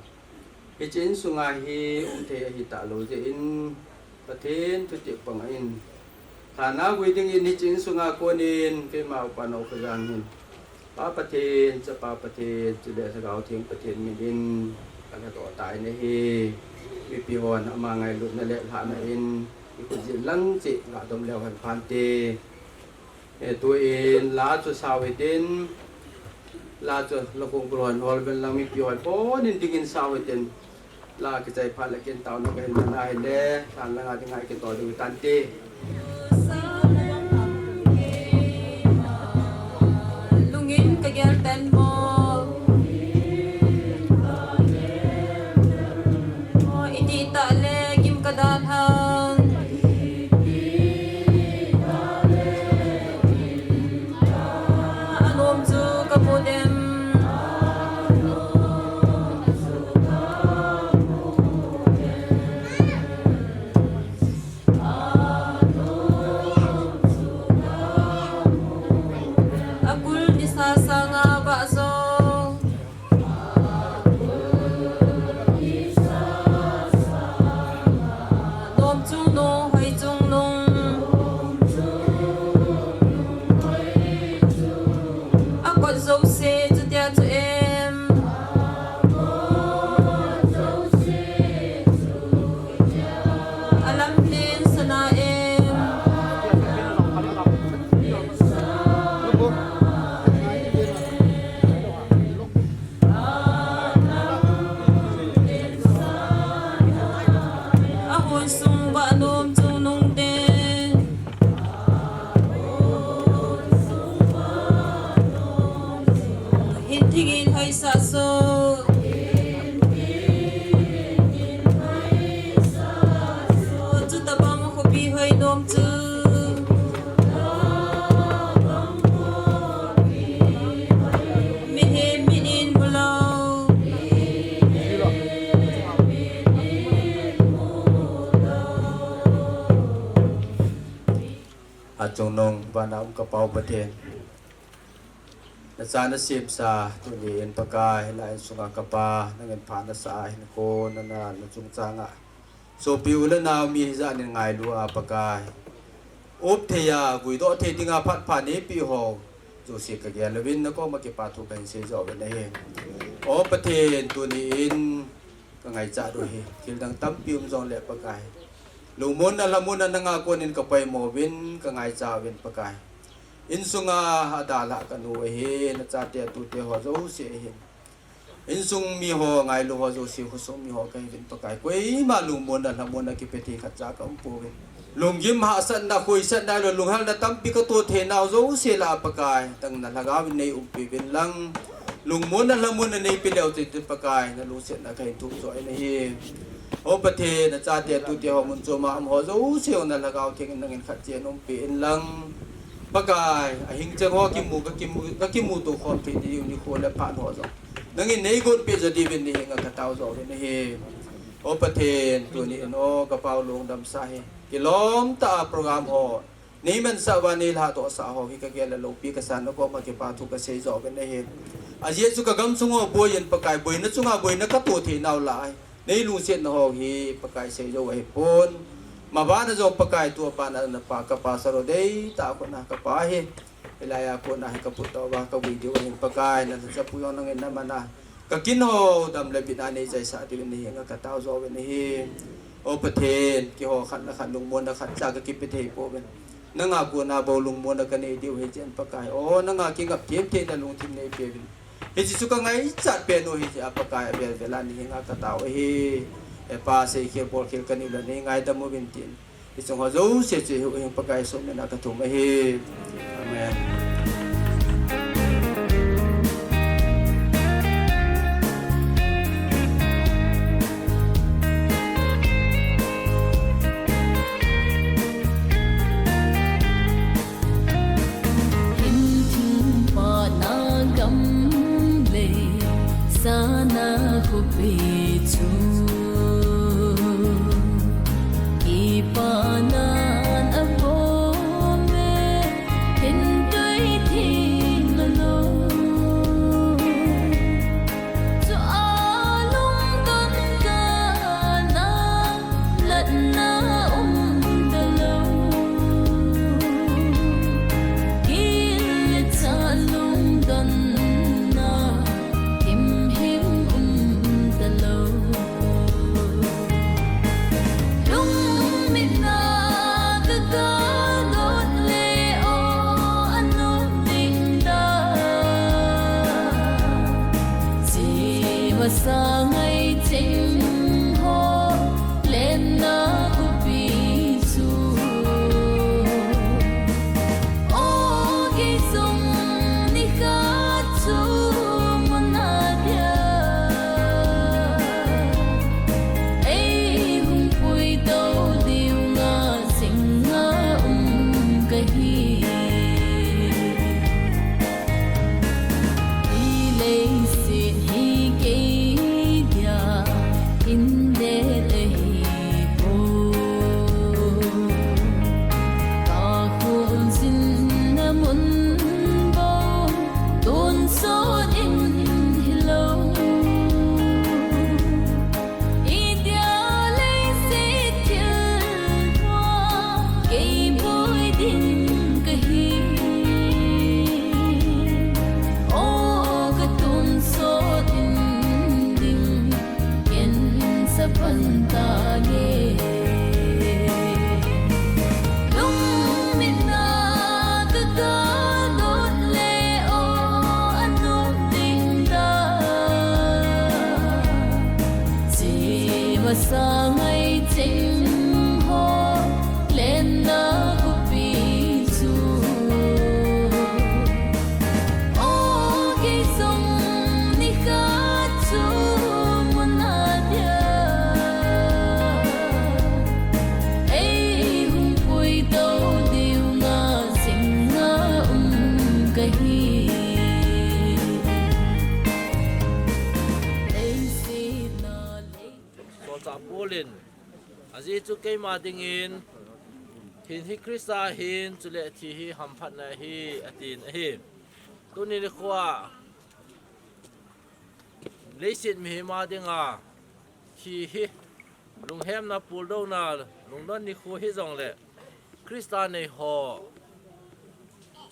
hiche insunga hi um thei ahi talou jeh in Pathen thutep pang in, lhana vui dingin hiche insunga konin keima upa Nokhojan hin Pa Pathen, Chapa Pathen, chule Lhagao Theng Pathen min in kalhadoh tai ahi. Mipi hon ama ngailutna le lhahna in i khut jin lang cheh ngah dom leu hen phante. Eh, tuin la chu sao hitin, la chu la kong kulon hol ven lang mipi hon pon in dingin sao hitin. La kichai phat le kin taona kahin man ahile, lhan langa dinga i kitol diu tante. Lungin kagel ten mo. O, iti tah le gim kadalhan. Anom chu kamu dem. Akul nisa sanga vah jo. Nom chungnung, hoi chungnung. Akot jouse chutia chu em. Alam len sana em. Ahon sung vah nom chungnung te. Hin thingin hoisah so. Chutabang khopi hoi nom chu. Mihem minin mulou. Achungnung vana um ka Pau Pathen. Nacha nasemsa tuni in Pakai, hilai insunga ka Pa, nangin pha nasa a hinkho nana na chungchanga sopi u le nao mi hijat in ngailu a Pakai, up thei a, guidoh thei dinga phat pha neipeh ho jouse kagel uvin nakoma kipa thu kahin sei joh uvin ahi. O Pathen, tuni in ka ngaichat u hi thil dang tampi um jongle Pakai, lungmonna lhamonna nanga konin ka poimo uvin ka ngaicha uvin Pakai. Insunga adalhah ka nu ahi, nachate atute ho jouse ahin. Insung mi ho, ngailu ho jouse, khosung mi ho kahiuvin Pakai. Koima lungmonna lhamonna kipe thei khatcha ka um pouvin. Lunggim hahsatna, khoisatna le lunghalna tampi ka to theinau jouse lah a Pakai, nangma lhagao vin nei umpi uvin lang. Lungmonna lhamonna neipe leu chun Pakai, nalungsetna kahin thum joh in ahi. O Pathen, nachate atute ho mun chom a um ho jouse, nalhagao theng in nangin khat cheh in umpi in lang. Pakai, ahing cheng ho kimu, ka kimu, ka kimuto khom thei diu nikho le phat ho jong nangin neigonpeh jo diuvin nahenga ka tao joh uvin ahi. O Pathen, tuni in o ka Pau lungdamsa hi kilom tah a program ho neimansah uva neilhadohsah ho hi kagel a loupi kasan, nakoma kipa thu kasei joh uvin ahi. Ajeh chu ka gamsung ho boiyin Pakai, boina chunga boina ka to theinau lah a neilungsetna ho hi Pakai seijou ahipon. Mabana jong Pakai, tua bana na Pa, ka Pa Saro deitah a kona ka Pa hi, hilai a kona hi ka put tauva ka vui diu ahin Pakai, na lhacha pu jong nangin naman a ka kin ho dam le bitna neichaisah diuvin nahenga ka tao joh uvin ahi. O Pathen, keiho khat le khat lungmonna khatcha ka kipe thei pouvin. Nanga kona bou lungmonna ka nei diu ahi chen Pakai. O, nanga kingap themtheina lungthim neipeuvin. Hiche chu ka ngaichat pen u ahi jeh a Pakai, avel vel a nahenga ka tao ahi. E Pa, seikhel bolkhel kani ule neingaidam uvin tin. Hiche ho jouse chu ihuhhing Pakai Jesu mina ka thum ahi. Amen. Lehi po, ka khun sin na mun bo, tun so in hilo. Idia lei se thil thua, kei boi ding kahi. O ka tun so in ding, ken sa panta nge. Lungmit na ka ka dot le o anung ding da. Si masa ngai ching ho len na kupi su. O kei sung ni kha chu mun a dia. Ei hung pui to diu nga sing nga um kahi. Ei si na lei. Solchah Paul in, ajeh chu keima dingin, hin hi Christa hin, chule thi hi hamphatna hi, atin ahi. Tuni nikho a, leiset mihem a dinga, thi hi, lunghemna, puldouna, lungdon nikho hijongle, Christa nei ho,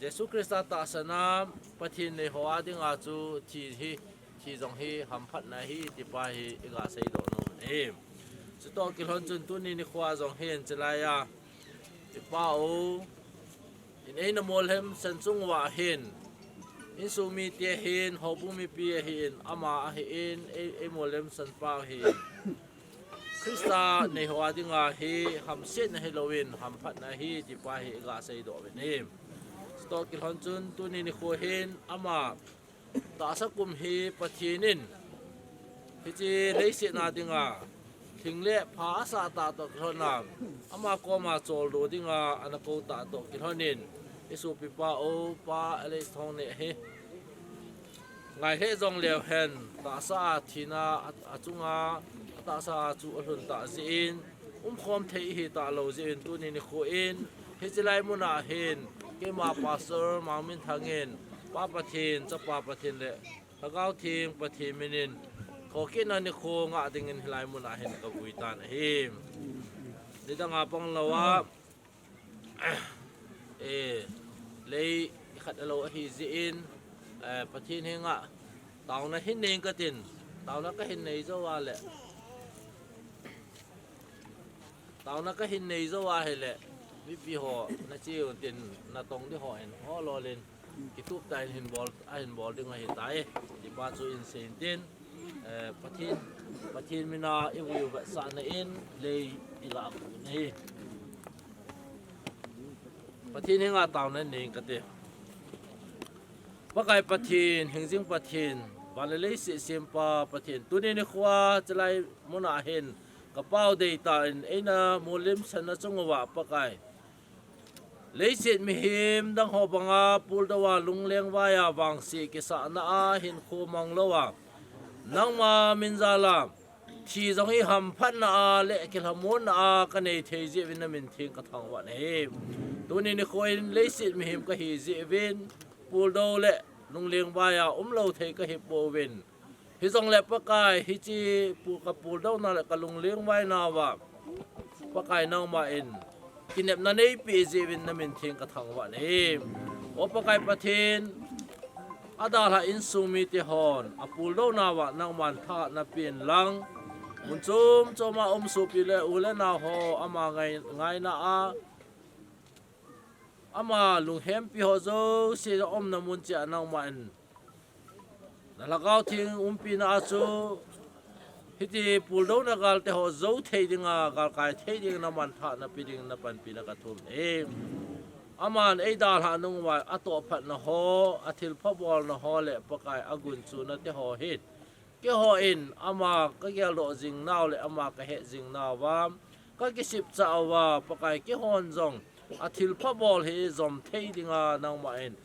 Jesu Christa tahsan a, Pathen nei ho a dinga chu thi hi, thi jong hi hamphatna hi, ti pa hi iga seidoh nom in ahi. Chutoh kilhon chun tuni nikho a jong hin chilai a, i Pa u, in eina molhem san chung uva hin, insung mite hin, houbung mipi ahin, ama ahin, ei, ei molhem san pa ahin, Christa nei ho a dinga hi hamsetna hilouvin, hamphatna hi, ti pa hi iga seidoh uvin ahi. Chutoh kilhon chun tuni nikho hin ama tahsa kum hi Pathen in hiche leiset a dinga lhing le pha asah tah toh kilhon a, ama koma choldo dinga ana kou tah toh kilhon in, i sopi pa u Pa Alex Thongneh hi ngai lheh jong leu hen, tahsa a thina a, achunga, tahsa a chu alhun tah jeh in, umkhom thei ihi talou jeh in, tuni nikho in, hiche lai mun a hin, keima Pastor Mangminthang in, Pa Pathen, Chapa Pathen le Lhagao Theng Pathen min in, thokitna nikho ngah dingin hilai mun a hin kavui tan ahi. Nidang a pang lou a, eh, lei khat alou ahi jeh in, eh, Pathen henga taona hin nei katin, taona kahin nei jou a le, taona kahin nei jou a hile, mipi ho nache un tin natong ding ho in, ho lolin, kitup tah in hin bol, ahin bol ding ahitai, ti pa chu in sei in tin, eh, Pathen, Pathen min a ivui uvetsahna in lei iga pu in ahi. Pathen henga taona nei kate. Pakai Pathen, hingjing Pathen, van le leiset sempa Pathen, tuni nikho a chilai mun a hin, ka pao dei tah in eina molhem sanna chung uva Pakai, leiset mihem dang ho banga puldou a lungleng vai a vangse kisahna a hinkho mang lou a, nangma min jal a thi jong hi hamphatna a le kilhamonna a kanei thei jeh uvin namin theng kathangvah in ahi. Tuni nikho in leiset mihem kahi jeh uvin, puldou le lungleng vai a umlou thei kahi pouvin, hijongle Pakai, hiche pu-, ka puldouna le ka lungleng vai nauva, Pakai nangma in kinepna neipeh jeh uvin namin theng kathangvah in ahi. O Pakai Pathen, adalhah insung mite hon apuldouna uva nangman thahatna pen lang, mun chom chom a um sopi le u le nao ho ama ngai, ngaina a, ama lunghempi ho jouse umna mun cheh a nangma in na Lhagao Theng umpina a chu, hiti puldouna galte ho jou thei dinga, galkai thei dinga naman thahatna pe dingin napanpina kathum e. Aman eidalhah nung uva atohphatna ho, athilpha bolna ho le Pakai agunchuna te ho hin, keihon ama kageldoh jing nau le ama kahet jing nauva, kakisipchah uva, Pakai keihon jong athilpha bol hi jom thei dinga nangma in,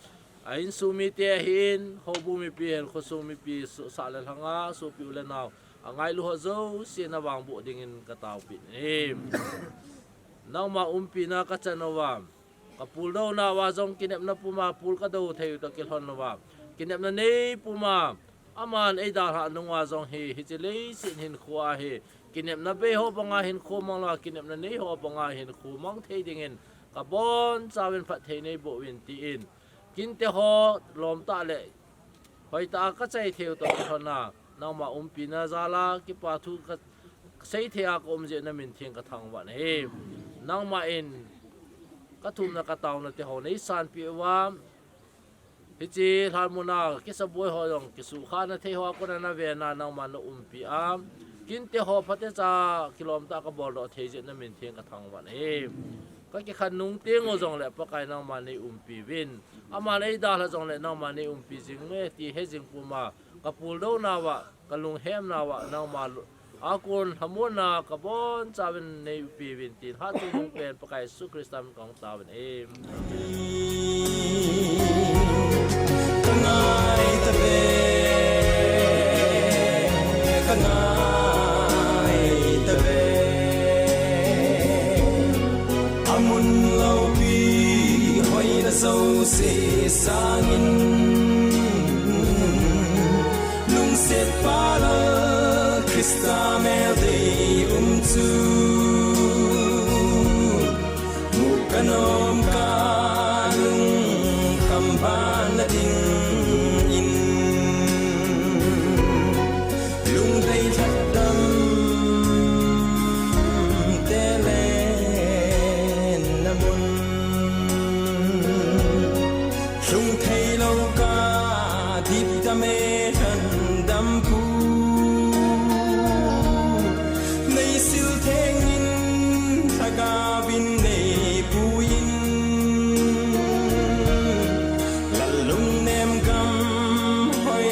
a insung mite ahin, houbung mipi ahin, khosung mipi, sah le lhanga sopi u le nao, angailu ho jouse navangboh dingin kataopeh in ahi. Nangma umpina kachan uva, kapuldouna uva jong kinepna puma pul kadou thei u toh kilhon uva, kinepna nei puma aman eidalhah nunga jong hi, hiche leiset hinkho a hi, kinepna bei ho banga hinkho mang lou a, kinepna nei ho banga hinkho mang thei dingin kabonchauvin phatthei neiboh uvin tin, kinte ho lomtah le hoitah a kachai thei u toh kilhon a, nangma umpina jal a kipa thu kasei thei a kaum jeh in namin theng kathangvah in ahi. Nangma in kathumna kataona teho neisanpeh uva, hiche lhanmun a kisaboi ho jong kisuhkhahna thei ho a kona naven a nangman naumpi a, kinte ho phatecha kilomtah a kaboldoh thei jeh in namin theng kathangvah in ahi. Kakikhen nung teng u jongle Pakai nangman neiumpi uvin, aman eidalhah jongle nangman neiumpi jing uve ti hejing puma, kapuldouna uva, kalunghemna uva nangma a kon lhamonna kabonchauvin neiumpi uvin tin, hatchungnung pen Pakai Jesu Christa min kahung taovin ahi. Kangai tave, kangai tave. Amun loupi hoina jouse sangin, lungsetpa Lal Christa mel dei um chu, mu kanom ka lungkham bana dingin, lungdei lhatdam tele namun, lhung theilou ka dipdam e lhandampu, neisil thengin lhagaovin neipuiyin, lal lungnem gam hoi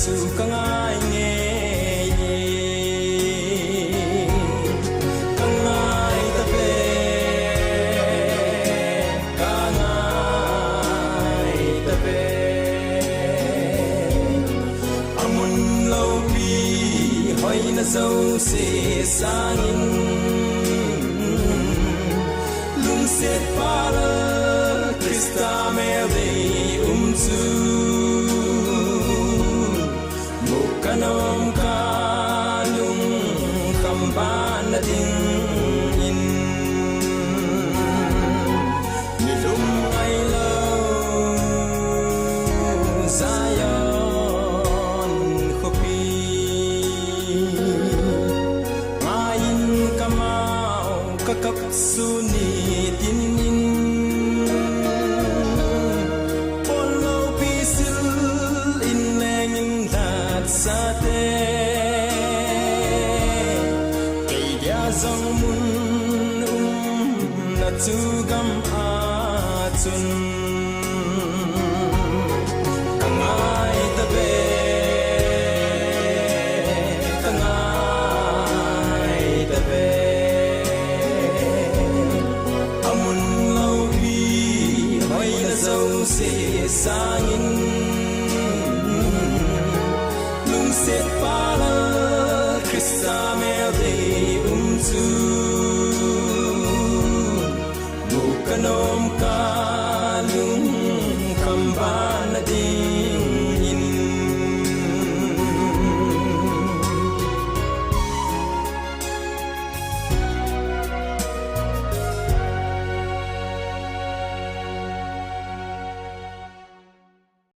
chu kangai ngei e. Kangai tave, kangai tave. Amun loupi hoina jouse sangin, lungsetpa Lal Christa mel dei um chu, mu kanom ka lungkham bana dingin, nilum ngailou Zion khopi ngaiyin kamau kakap su nitin in, pon loupi sil in lengin lhatsate, kei dia jong mun umna chu gam a chun,